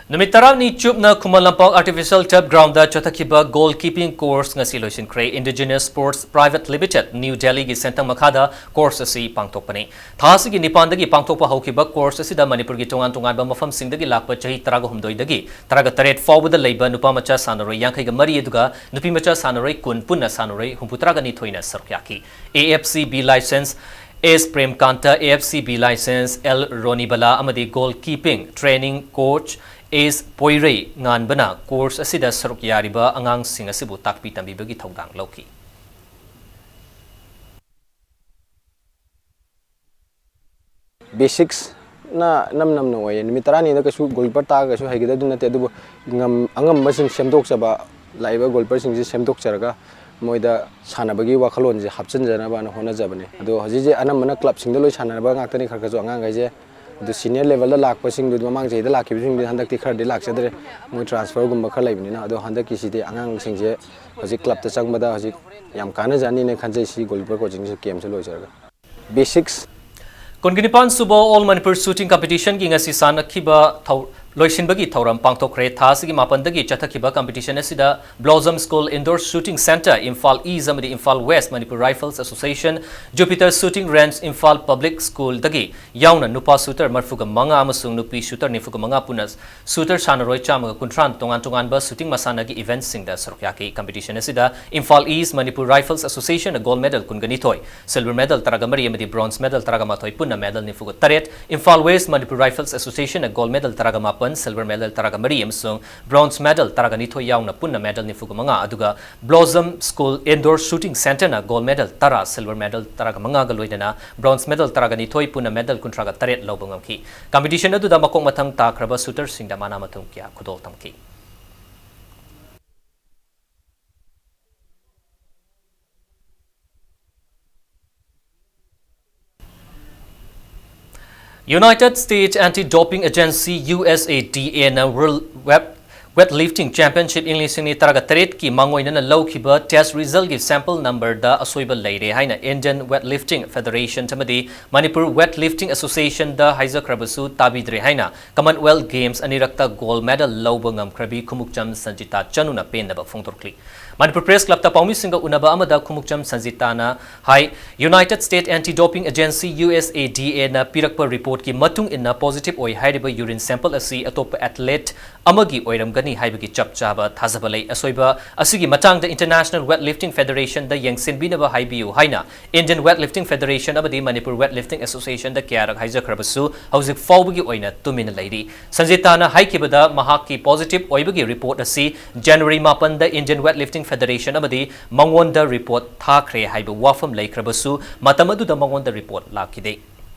ꯅꯨꯃꯤꯠ ꯇꯔꯥꯅꯤ ꯆꯨꯞꯅ Khuman Lampak Artificial Turf Groundꯗ ꯆꯠꯊꯈꯤꯕ goal keeping course ꯉꯁꯤ ꯂꯣꯏꯁꯤꯟꯈ꯭ꯔꯦ꯫ Indigenous Sports Private Limited, New Delhiꯒꯤ ꯁꯦꯟꯊꯪ ꯃꯈꯥꯗ course ꯑꯁꯤ ꯄꯥꯡꯊꯣꯛꯄꯅꯤ꯫ ꯊꯥ ꯑꯁꯤꯒꯤ ꯅꯤꯄꯥꯟꯗꯒꯤ ꯄꯥꯡꯊꯣꯛꯄ ꯍꯧꯈꯤꯕ course ꯑꯁꯤꯗ ꯃꯅꯤꯄꯨꯔꯒꯤ ꯇꯣꯉꯥꯟ ꯇꯣꯉꯥꯟꯕ ꯃꯐꯝꯁꯤꯡꯗꯒꯤ ꯂꯥꯛꯄ ꯆꯍꯤ ꯇꯔꯥꯒ ꯍꯨꯝꯗꯣꯏꯗꯒꯤ ꯇꯔꯥꯒ ꯇꯔꯦꯠ ꯐꯥꯎꯕꯗ ꯂꯩꯕ ꯅꯨꯄꯥ ꯃꯆꯥ ꯁꯥꯟꯅꯔꯣꯏ ꯌꯥꯡꯈꯩꯒ ꯃꯔꯤ ꯑꯗꯨꯒ ꯅꯨꯄꯤ ꯃꯆꯥ ꯁꯥꯟꯅꯔꯣꯏ ꯀꯨꯟ, ꯄꯨꯟꯅ ꯁꯥꯟꯅꯔꯣꯏ ꯍꯨꯝꯐꯨꯇꯔꯥꯒ ꯅꯤꯊꯣꯏꯅ ꯁꯔꯨꯛ ꯌꯥꯈꯤ꯫ A F C B license S Premkanta, A F C B license L Ronibala ꯑꯃꯗꯤ goal keeping training coach S ꯄꯣꯏꯔꯩ ꯉꯥꯟꯕꯅ course ꯑꯁꯤꯗ ꯁꯔꯨꯛ ꯌꯥꯔꯤꯕ ꯑꯉꯥꯡꯁꯤꯡ ꯑꯁꯤꯕꯨ ꯇꯥꯛꯄꯤ ꯇꯝꯕꯤꯕꯒꯤ ꯊꯧꯗꯥꯡ ꯂꯧꯈꯤ꯫ Basicsꯅ ꯏꯅꯝ ꯅꯝꯅ ꯑꯣꯏꯌꯦ꯫ ꯅꯨꯃꯤꯠ ꯇꯔꯥꯅꯤꯗ ꯀꯩꯁꯨ goalkeeper ꯇꯥꯛꯑꯒ ꯀꯩꯁꯨ ꯍꯩꯒꯗꯕꯗꯤ ꯅꯠꯇꯦ, ꯑꯗꯨꯕꯨ ꯉꯝ-, ꯑꯉꯝꯕꯁꯤꯡ ꯁꯦꯝꯗꯣꯛꯆꯕ, ꯂꯥꯛꯏꯕ goalkeeperꯁꯤꯡꯁꯤ ꯁꯦꯝꯗꯣꯛꯆꯔꯒ ꯃꯣꯏꯗ ꯁꯥꯟꯅꯕꯒꯤ ꯋꯥꯈꯜꯂꯣꯟꯁꯦ ꯍꯥꯞꯆꯤꯟꯖꯅꯕꯅ ꯍꯣꯠꯅꯖꯕꯅꯤ꯫ ꯑꯗꯣ ꯍꯧꯖꯤꯛ ꯍꯧꯖꯤꯛ ꯑꯅꯝꯕꯅ clubꯁꯤꯡꯗ ꯂꯣꯏ ꯁꯥꯟꯅꯔꯕ ꯉꯥꯛꯇꯅꯤ, ꯈꯔ ꯈꯔꯁꯨ ꯑꯉꯥꯡꯈꯩꯁꯦ꯫ ꯑꯗꯨ senior levelꯗ ꯂꯥꯛꯄꯁꯤꯡꯗꯨꯗꯤ, ꯃꯃꯥꯡ ꯆꯍꯤꯗ ꯂꯥꯛꯈꯤꯕꯁꯤꯡꯗꯨꯗꯤ ꯍꯟꯗꯛꯇꯤ ꯈꯔꯗꯤ ꯂꯥꯛꯆꯗ꯭ꯔꯦ, ꯃꯣꯏ transferꯒꯨꯝꯕ ꯈꯔ ꯂꯩꯕꯅꯤꯅ꯫ ꯑꯗꯣ ꯍꯟꯗꯛꯀꯤꯁꯤꯗꯤ ꯑꯉꯥꯡꯁꯤꯡꯁꯦ ꯍꯧꯖꯤꯛ clubꯇ ꯆꯪꯕꯗ ꯍꯧꯖꯤꯛ ꯌꯥꯝ ꯀꯥꯟꯅꯖꯅꯤꯅ ꯈꯟꯖꯩ, ꯁꯤ goalkeeper coachingꯁꯦ campꯁꯦ ꯂꯣꯏꯖꯔꯒ꯫ Basics꯫ ꯀꯨꯟꯒ ꯅꯤꯄꯥꯟ ꯁꯨꯕ All Manipur Shooting Competitionꯒꯤ ꯉꯁꯤ ꯁꯥꯟꯅꯈꯤꯕ ꯊꯧ-, ꯂꯣꯏꯁꯤꯟꯕꯒꯤ ꯊꯧꯔꯝ ꯄꯥꯡꯊꯣꯛꯈ꯭ꯔꯦ꯫ ꯊꯥ ꯑꯁꯤꯒꯤ ꯃꯥꯄꯟꯗꯒꯤ ꯆꯠꯊꯈꯤꯕ competition ꯑꯁꯤꯗ Blossom School Indoor Shooting Centre, Imphal East ꯑꯃꯗꯤ Imphal West, Manipur Rifles Association, Jupiter Shooting Range, Imphal Public Schoolꯗꯒꯤ ꯌꯥꯎꯅ ꯅꯨꯄꯥ shooter ꯃꯔꯤꯐꯨꯒ ꯃꯉꯥ ꯑꯃꯁꯨꯡ ꯅꯨꯄꯤ shooter ꯅꯤꯐꯨꯒ ꯃꯉꯥ ꯄꯨꯟꯅ shooter ꯁꯥꯟꯅꯔꯣꯏ ꯆꯥꯝꯃꯒ ꯀꯨꯟꯊ꯭ꯔꯥꯅ ꯇꯣꯉꯥꯟ ꯇꯣꯉꯥꯟꯕ shooting ꯃꯁꯥꯟꯅꯒꯤ eventꯁꯤꯡꯗ ꯁꯔꯨꯛ ꯌꯥꯈꯤ꯫ Competition ꯑꯁꯤꯗ Imphal East Manipur Rifles Associationꯅ gold medal ꯀꯨꯟꯒ ꯅꯤꯊꯣꯏ, silver medal ꯇꯔꯥꯒ ꯃꯔꯤ ꯑꯃꯗꯤ bronze medal ꯇꯔꯥꯒ ꯃꯥꯊꯣꯏ, ꯄꯨꯟꯅ medal ꯅꯤꯐꯨꯒ ꯇꯔꯦꯠ, Imphal West Manipur Rifles Associationꯅ gold medal ꯇꯔꯥꯒ ꯃꯥꯄꯟ, silver medal ꯇꯔꯥꯒ ꯃꯔꯤ ꯑꯃꯁꯨꯡ bronze medal ꯇꯔꯥꯒ ꯅꯤꯊꯣꯏ ꯌꯥꯎꯅ ꯄꯨꯟꯅ medal ꯅꯤꯐꯨꯒ ꯃꯉꯥ, ꯑꯗꯨꯒ Blossom School Indoor Shooting Centreꯅ gold medal ꯇꯔꯥ, silver medal ꯇꯔꯥꯒ ꯃꯉꯥꯒ ꯂꯣꯏꯅꯅ bronze medal ꯇꯔꯥꯒ ꯅꯤꯊꯣꯏ, ꯄꯨꯟꯅ medal ꯀꯨꯟꯊ꯭ꯔꯥꯒ ꯇꯔꯦꯠ ꯂꯧꯕ ꯉꯝꯈꯤ꯫ Competition ꯑꯗꯨꯗ ꯃꯀꯣꯛ ꯃꯊꯪ ꯇꯥꯈ꯭ꯔꯕ shooterꯁꯤꯡꯗ ꯃꯅꯥ ꯃꯊꯨꯝ ꯀꯌꯥ ꯈꯨꯗꯣꯜ ꯇꯝꯈꯤ꯫ United States Anti-Doping Agency, USADAꯅ World Web Weightlifting Championship ꯏꯪ ꯂꯤꯁꯤꯡ ꯑꯅꯤ ꯇꯔꯥꯒ ꯇꯔꯦꯠꯀꯤ ꯃꯥꯡꯑꯣꯏꯅꯅ ꯂꯧꯈꯤꯕ test resultꯀꯤ sample numberꯗ ꯑꯁꯣꯏꯕ ꯂꯩꯔꯦ ꯍꯥꯏꯅ Indian Weightlifting Federation ꯑꯃꯗꯤ Manipur Weightlifting Associationꯗ ꯍꯥꯏꯖꯈ꯭ꯔꯕꯁꯨ ꯇꯥꯕꯤꯗ꯭ꯔꯦ ꯍꯥꯏꯅ Commonwealth Games ꯑꯅꯤꯔꯛꯇ gold medal ꯂꯧꯕ ꯉꯝꯈ꯭ꯔꯕꯤ ꯈꯨꯃꯨꯛꯆꯝ ꯁꯟꯖꯤꯇꯥ ꯆꯅꯨꯅ ꯄꯦꯟꯗꯕ ꯐꯣꯡꯗꯣꯛꯂꯤ꯫ ꯃꯅꯤꯄꯨꯔ Press Clubꯇ ꯄꯥꯎꯃꯤꯁꯤꯡꯒ ꯎꯅꯕ ꯑꯃꯗ ꯈꯨꯃꯨꯛꯆꯝ ꯁꯟꯖꯤꯇꯥꯅ ꯍꯥꯏ, United States Anti-Doping Agency, USADAꯅ ꯄꯤꯔꯛꯄ reportꯀꯤ ꯃꯇꯨꯡ ꯏꯟꯅ positive ꯑꯣꯏ ꯍꯥꯏꯔꯤꯕ urine sample ꯑꯁꯤ ꯑꯇꯣꯞꯄ athlete ꯑꯃꯒꯤ ꯑꯣꯏꯔꯝꯒꯅꯤ ꯍꯥꯏꯕꯒꯤ ꯆꯞ ꯆꯥꯕ ꯊꯥꯖꯕ ꯂꯩ꯫ ꯑꯁꯣꯏꯕ ꯑꯁꯤꯒꯤ ꯃꯇꯥꯡꯗ International Weightlifting Federationꯗ ꯌꯦꯡꯁꯤꯟꯕꯤꯅꯕ ꯍꯥꯏꯕꯤꯌꯨ ꯍꯥꯏꯅ Indian Weightlifting Federation ꯑꯃꯗꯤ Manipur Weightlifting Associationꯗ ꯀꯌꯥꯔꯛ ꯍꯥꯏꯖꯈ꯭ꯔꯕꯁꯨ ꯍꯧꯖꯤꯛ ꯐꯥꯎꯕꯒꯤ ꯑꯣꯏꯅ ꯇꯨꯃꯤꯟꯅ ꯂꯩꯔꯤ꯫ ꯁꯟꯖꯤꯇꯥꯅ ꯍꯥꯏꯈꯤꯕꯗ ꯃꯍꯥꯛꯀꯤ positive ꯑꯣꯏꯕꯒꯤ report ꯑꯁꯤ January ꯃꯥꯄꯟꯗ Indian Weightlifting Federation ꯑꯃꯗꯤ ꯃꯉꯣꯟꯗ report ꯊꯥꯈ꯭ꯔꯦ ꯍꯥꯏꯕ ꯋꯥꯐꯝ ꯂꯩꯈ꯭ꯔꯕꯁꯨ ꯃꯇꯝ ꯑꯗꯨꯗ ꯃꯉꯣꯟꯗ report ꯂꯥꯛꯈꯤꯗꯦ꯫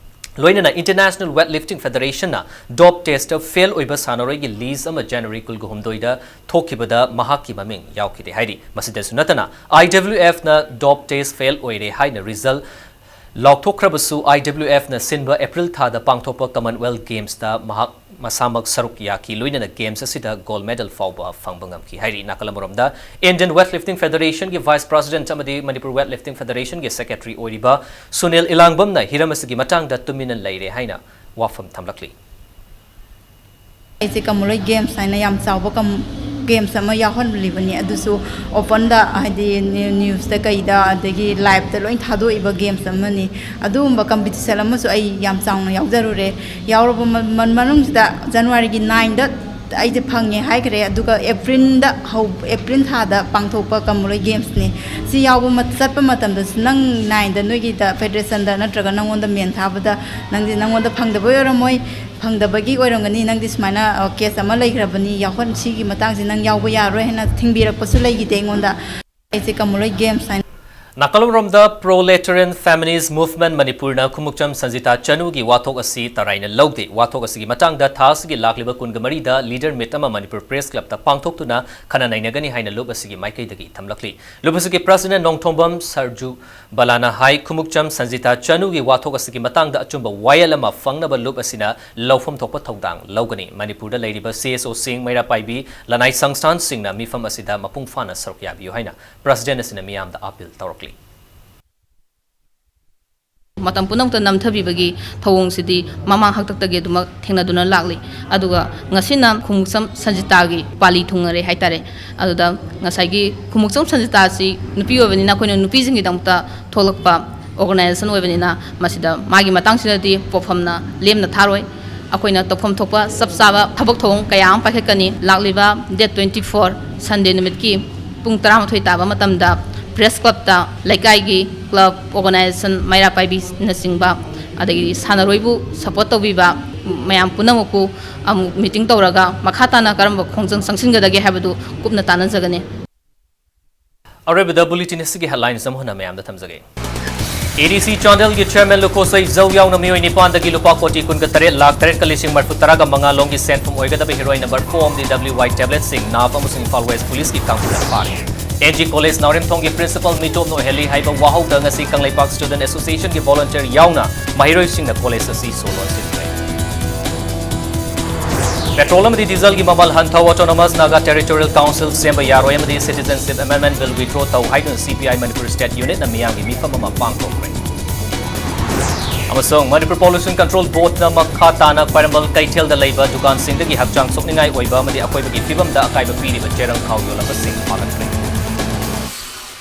ꯂꯣꯏꯅꯅ International Weightlifting Federationꯅ dope testꯇ fail ꯑꯣꯏꯕ ꯁꯥꯟꯅꯔꯣꯏꯒꯤ list ꯑꯃ January ꯀꯨꯟꯒ ꯍꯨꯝꯗꯣꯏꯗ ꯊꯣꯛꯈꯤꯕꯗ ꯃꯍꯥꯛꯀꯤ ꯃꯃꯤꯡ ꯌꯥꯎꯈꯤꯗꯦ ꯍꯥꯏꯔꯤ꯫ ꯃꯁꯤꯗꯁꯨ ꯅꯠꯇꯅ, IWFꯅ dope test fail ꯑꯣꯏꯔꯦ ꯍꯥꯏꯅ result ꯂꯥꯎꯊꯣꯛꯈ꯭ꯔꯕꯁꯨ, IWFꯅ ꯁꯤꯟꯕ April ꯊꯥꯗ ꯄꯥꯡꯊꯣꯛꯄ Commonwealth Gamesꯇ ꯃꯍꯥꯛ ꯃꯁꯥꯃꯛ ꯁꯔꯨꯛ ꯌꯥꯈꯤ, ꯂꯣꯏꯅꯅ Games ꯑꯁꯤꯗ gold medal ꯐꯥꯎꯕ ꯐꯪꯕ ꯉꯝꯈꯤ ꯍꯥꯏꯔꯤ꯫ ꯅꯥꯀꯜ ꯑꯃꯔꯣꯝꯗ, Indian Weightlifting Federationꯒꯤ Vice President ꯑꯃꯗꯤ Manipur Weightlifting Federationꯒꯤ Secretary ꯑꯣꯏꯔꯤꯕ ꯁꯨꯅꯤꯜ ꯏꯂꯥꯡꯕꯝꯅ ꯍꯤꯔꯝ ꯑꯁꯤꯒꯤ ꯃꯇꯥꯡꯗ ꯇꯨꯃꯤꯟꯅ ꯂꯩꯔꯦ ꯍꯥꯏꯅ ꯋꯥꯐꯝ ꯊꯝꯂꯛꯂꯤ꯫ ꯑꯩꯁꯦ ꯀꯃꯂꯣꯏ Games ꯍꯥꯏꯅ ꯌꯥꯝ ꯆꯥꯎꯕ ꯀꯝ-, Games ꯑꯃ ꯌꯥꯎꯍꯜꯂꯤꯕꯅꯤ꯫ ꯑꯗꯨꯁꯨ openꯗ, ꯍꯥꯏꯗꯤ, ꯅ꯭ꯌꯨ-, newsꯇ ꯀꯩꯗ, ꯑꯗꯒꯤ liveꯇ ꯂꯣꯏ ꯊꯥꯗꯣꯛꯏꯕ Games ꯑꯃꯅꯤ꯫ ꯑꯗꯨꯒꯨꯝꯕ competition ꯑꯃꯁꯨ ꯑꯩ ꯌꯥꯝ ꯆꯥꯎꯅ ꯌꯥꯎꯖꯔꯨꯔꯦ꯫ ꯌꯥꯎꯔꯕ ꯃ-, ꯃ-, ꯃꯅꯨꯡꯁꯤꯗ Januaryꯒꯤ nineꯗ ꯑꯩꯁꯦ ꯐꯪꯉꯦ ꯍꯥꯏꯈ꯭ꯔꯦ꯫ ꯑꯗꯨꯒ ꯑꯦꯄ꯭ꯔꯤꯜꯗ ꯍꯧ ꯑꯦꯄ꯭ꯔꯤꯜ ꯊꯥꯗ ꯄꯥꯡꯊꯣꯛꯄ ꯀꯃꯂꯣꯏ ꯒꯦꯝꯁꯅꯤ꯫ ꯁꯤ ꯌꯥꯎꯕ ꯃ- ꯆꯠꯄ ꯃꯇꯝꯗꯁꯨ ꯅꯪ ꯅꯥꯏꯟꯗ ꯅꯣꯏꯒꯤꯗ ꯐꯦꯗꯔꯦꯁꯟꯗ ꯅꯠꯇ꯭ꯔꯒ ꯅꯪꯉꯣꯟꯗ ꯃꯦꯟ ꯊꯥꯕꯗ ꯅꯪꯗꯤ ꯅꯪꯉꯣꯟꯗ ꯐꯪꯗꯕꯩ ꯑꯣꯏꯔꯝꯃꯣꯏ, ꯐꯪꯗꯕꯒꯤ ꯑꯣꯏꯔꯝꯒꯅꯤ, ꯅꯪꯗꯤ ꯁꯨꯃꯥꯏꯅ, ꯑ, ꯀꯦꯁ ꯑꯃ ꯂꯩꯈ꯭ꯔꯕꯅꯤ, ꯌꯥꯎꯍꯟ ꯁꯤꯒꯤ ꯃꯇꯥꯡꯁꯤ ꯅꯪ ꯌꯥꯎꯕ ꯌꯥꯔꯣꯏ ꯍꯥꯏꯅ ꯊꯤꯡꯕꯤꯔꯛꯄꯁꯨ ꯂꯩꯈꯤꯗꯦ ꯑꯩꯉꯣꯟꯗ꯫ ꯑꯩꯁꯦ ꯀꯃꯂꯣꯏ ꯒꯦꯝꯁ ꯍꯥꯏꯅ ꯅꯥꯀꯜ ꯑꯃꯔꯣꯝꯗ Proletarian Feminist Movement ꯃꯅꯤꯄꯨꯔꯅ ꯈꯨꯃꯨꯛꯆꯝ ꯁꯟꯖꯤꯇꯥ ꯆꯅꯨꯒꯤ ꯋꯥꯊꯣꯛ ꯑꯁꯤ ꯇꯔꯥꯏꯅ ꯂꯧꯗꯦ꯫ ꯋꯥꯊꯣꯛ ꯑꯁꯤꯒꯤ ꯃꯇꯥꯡꯗ ꯊꯥ ꯑꯁꯤꯒꯤ ꯂꯥꯛꯂꯤꯕ ꯀꯨꯟꯒ ꯃꯔꯤꯗ leader meet ꯑꯃ ꯃꯅꯤꯄꯨꯔ Press Clubꯇ ꯄꯥꯡꯊꯣꯛꯇꯨꯅ ꯈꯟꯅ ꯅꯩꯅꯒꯅꯤ ꯍꯥꯏꯅ ꯂꯨꯞ ꯑꯁꯤꯒꯤ ꯃꯥꯏꯀꯩꯗꯒꯤ ꯊꯝꯂꯛꯂꯤ꯫ ꯂꯨꯞ ꯑꯁꯤꯒꯤ President ꯅꯣꯡꯊꯣꯝꯕꯝ ꯁꯔꯖꯨ ꯕꯂꯥꯅ ꯍꯥꯏ, ꯈꯨꯃꯨꯛꯆꯝ ꯁꯟꯖꯤꯇꯥ ꯆꯅꯨꯒꯤ ꯋꯥꯊꯣꯛ ꯑꯁꯤꯒꯤ ꯃꯇꯥꯡꯗ ꯑꯆꯨꯝꯕ ꯋꯥꯌꯦꯜ ꯑꯃ ꯐꯪꯅꯕ ꯂꯨꯞ ꯑꯁꯤꯅ ꯂꯧꯐꯝ ꯊꯣꯛꯄ ꯊꯧꯗꯥꯡ ꯂꯧꯒꯅꯤ꯫ ꯃꯅꯤꯄꯨꯔꯗ ꯂꯩꯔꯤꯕ C S Oꯁꯤꯡ, ꯃꯩꯔꯥ ꯄꯥꯏꯕꯤ, ꯂꯅꯥꯏ ꯁꯪꯁꯊꯥꯟꯁꯤꯡꯅ ꯃꯤꯐꯝ ꯑꯁꯤꯗ ꯃꯄꯨꯡ ꯐꯥꯅ ꯁꯔꯨꯛ ꯌꯥꯕꯤꯌꯨ ꯍꯥꯏꯅ President ꯑꯁꯤꯅ ꯃꯤꯌꯥꯝꯗ appeal ꯇꯧꯔꯛꯂꯤ꯫ ꯃꯇꯝ ꯄꯨꯝꯅꯃꯛꯇ ꯅꯝꯊꯕꯤꯕꯒꯤ ꯊꯧꯑꯣꯡꯁꯤꯗꯤ ꯃꯃꯥꯡ ꯍꯥꯛꯇꯛꯇꯒꯤ ꯑꯗꯨꯃꯛ ꯊꯦꯡꯅꯗꯨꯅ ꯂꯥꯛꯂꯤ꯫ ꯑꯗꯨꯒ ꯉꯁꯤꯅ ꯈꯨꯃꯨꯛꯆꯝ ꯁꯟꯖꯤꯇꯥꯒꯤ ꯄꯥꯂꯤ ꯊꯨꯡꯉꯔꯦ ꯍꯥꯏꯇꯥꯔꯦ꯫ ꯑꯗꯨꯗ ꯉꯁꯥꯏꯒꯤ ꯈꯨꯃꯨꯛꯆꯝ ꯁꯟꯖꯤꯇꯥꯁꯤ ꯅꯨꯄꯤ ꯑꯣꯏꯕꯅꯤꯅ ꯑꯩꯈꯣꯏꯅ ꯅꯨꯄꯤꯁꯤꯡꯒꯤꯗꯃꯛꯇ ꯊꯣꯛꯂꯛꯄ organization ꯑꯣꯏꯕꯅꯤꯅ ꯃꯁꯤꯗ ꯃꯥꯒꯤ ꯃꯇꯥꯡꯁꯤꯗꯗꯤ ꯄꯣꯠꯐꯝꯅ ꯂꯦꯝꯅ ꯊꯥꯔꯣꯏ꯫ ꯑꯩꯈꯣꯏꯅ ꯇꯧꯐꯝ ꯊꯣꯛꯄ ꯆꯞ ꯆꯥꯕ ꯊꯕꯛ ꯊꯧꯑꯣꯡ ꯀꯌꯥ ꯑꯃ ꯄꯥꯏꯈꯠꯀꯅꯤ꯫ ꯂꯥꯛꯂꯤꯕ date twenty four Sunday ꯅꯨꯃꯤꯠꯀꯤ ꯄꯨꯡ ꯇꯔꯥꯃꯥꯊꯣꯏ ꯇꯥꯕ ꯃꯇꯝꯗ Press Clubꯇ ꯂꯩꯀꯥꯏꯒꯤ club, organization, ꯃꯩꯔꯥ ꯄꯥꯏꯕꯤꯅꯆꯤꯡꯕ, ꯑꯗꯒꯤ ꯁꯥꯟꯅꯔꯣꯏꯕꯨ support ꯇꯧꯕꯤꯕ ꯃꯌꯥꯝ ꯄꯨꯝꯅꯃꯛꯄꯨ ꯑꯃꯨꯛ meeting ꯇꯧꯔꯒ ꯃꯈꯥ ꯇꯥꯅ ꯀꯔꯝꯕ ꯈꯣꯡꯖꯪ ꯆꯪꯁꯤꯟꯒꯗꯒꯦ ꯍꯥꯏꯕꯗꯨ ꯀꯨꯞꯅ ꯇꯥꯟꯅꯖꯒꯅꯤ꯫ ꯑꯔꯣꯏꯕꯗ bulletin ꯑꯁꯤꯒꯤ headlines ꯑꯃꯨꯛ ꯍꯟꯅ ꯃꯌꯥꯝꯗ ꯊꯝꯖꯒꯦ꯫ A D C ꯆꯥꯟꯗꯦꯜꯒꯤ chairman ꯂꯨꯈꯣꯁꯩ ꯖꯧ ꯌꯥꯎꯅ ꯃꯤꯑꯣꯏ ꯅꯤꯄꯥꯟꯗꯒꯤ ꯂꯨꯄꯥ ꯀꯣꯇꯤ ꯀꯨꯟꯒ ꯇꯔꯦꯠ ꯂꯥꯈ ꯇꯔꯦꯠꯀ ꯂꯤꯁꯤꯡ ꯃꯔꯤꯐꯨ ꯇꯔꯥꯒ ꯃꯉꯥ ꯂꯣꯝꯒꯤ ꯁꯦꯟꯐꯝ ꯑꯣꯏꯒꯗꯕ heroin number four ꯑꯃꯗꯤ W Y tabletꯁꯤꯡ NAF ꯑꯃꯁꯨꯡ ꯏꯝꯐꯥꯜ West Policeꯀꯤ ꯀꯥꯡꯕꯨꯅ ꯐꯥꯔꯦ꯫ N G College ꯅꯥꯎꯔꯦꯝꯊꯣꯡꯒꯤ principal ꯃꯤꯇꯣꯞꯅ ꯑꯣꯏꯍꯜꯂꯤ ꯍꯥꯏꯕ ꯋꯥꯍꯧꯗ ꯉꯁꯤ ꯀꯪꯂꯩꯄꯥꯛ Student Associationꯒꯤ volunteer ꯌꯥꯎꯅ ꯃꯍꯩꯔꯣꯏꯁꯤꯡꯅ college ꯑꯁꯤ ꯁꯣ ꯂꯣꯟꯁꯤꯟꯈ꯭ꯔꯦ꯫ Petrol ꯑꯃꯗꯤ dieselꯒꯤ ꯃꯃꯜ ꯍꯟꯊꯧ, Autonomous Naga Territorial Council ꯁꯦꯝꯕ ꯌꯥꯔꯣꯏ ꯑꯃꯗꯤ Citizenship Amendment Bill withdraw ꯇꯧ ꯍꯥꯏꯗꯨꯅ C P I Manipur State Unitꯅ ꯃꯤꯌꯥꯝꯒꯤ ꯃꯤꯐꯝ ꯑꯃ ꯄꯥꯡꯊꯣꯛꯈ꯭ꯔꯦ꯫ ꯑꯃꯁꯨꯡ ꯃꯅꯤꯄꯨꯔ Pollution Control Boardꯅ ꯃꯈꯥ ꯇꯥꯅ ꯈ꯭ꯋꯥꯏꯔꯝꯕꯟ ꯀꯩꯊꯦꯜꯗ ꯂꯩꯕ ꯗꯨꯀꯥꯟꯁꯤꯡꯗꯒꯤ ꯍꯛꯆꯥꯡ ꯁꯣꯛꯅꯤꯡꯉꯥꯏ ꯑꯣꯏꯕ ꯑꯃꯗꯤ ꯑꯀꯣꯏꯕꯒꯤ ꯐꯤꯕꯝꯗ ꯑꯀꯥꯏꯕ ꯄꯤꯔꯤꯕ ꯆꯦꯔꯪ ꯈꯥꯎ ꯌꯣꯜꯂꯝꯕꯁꯤꯡ ꯐꯥꯒꯠꯈ꯭ꯔꯦ꯫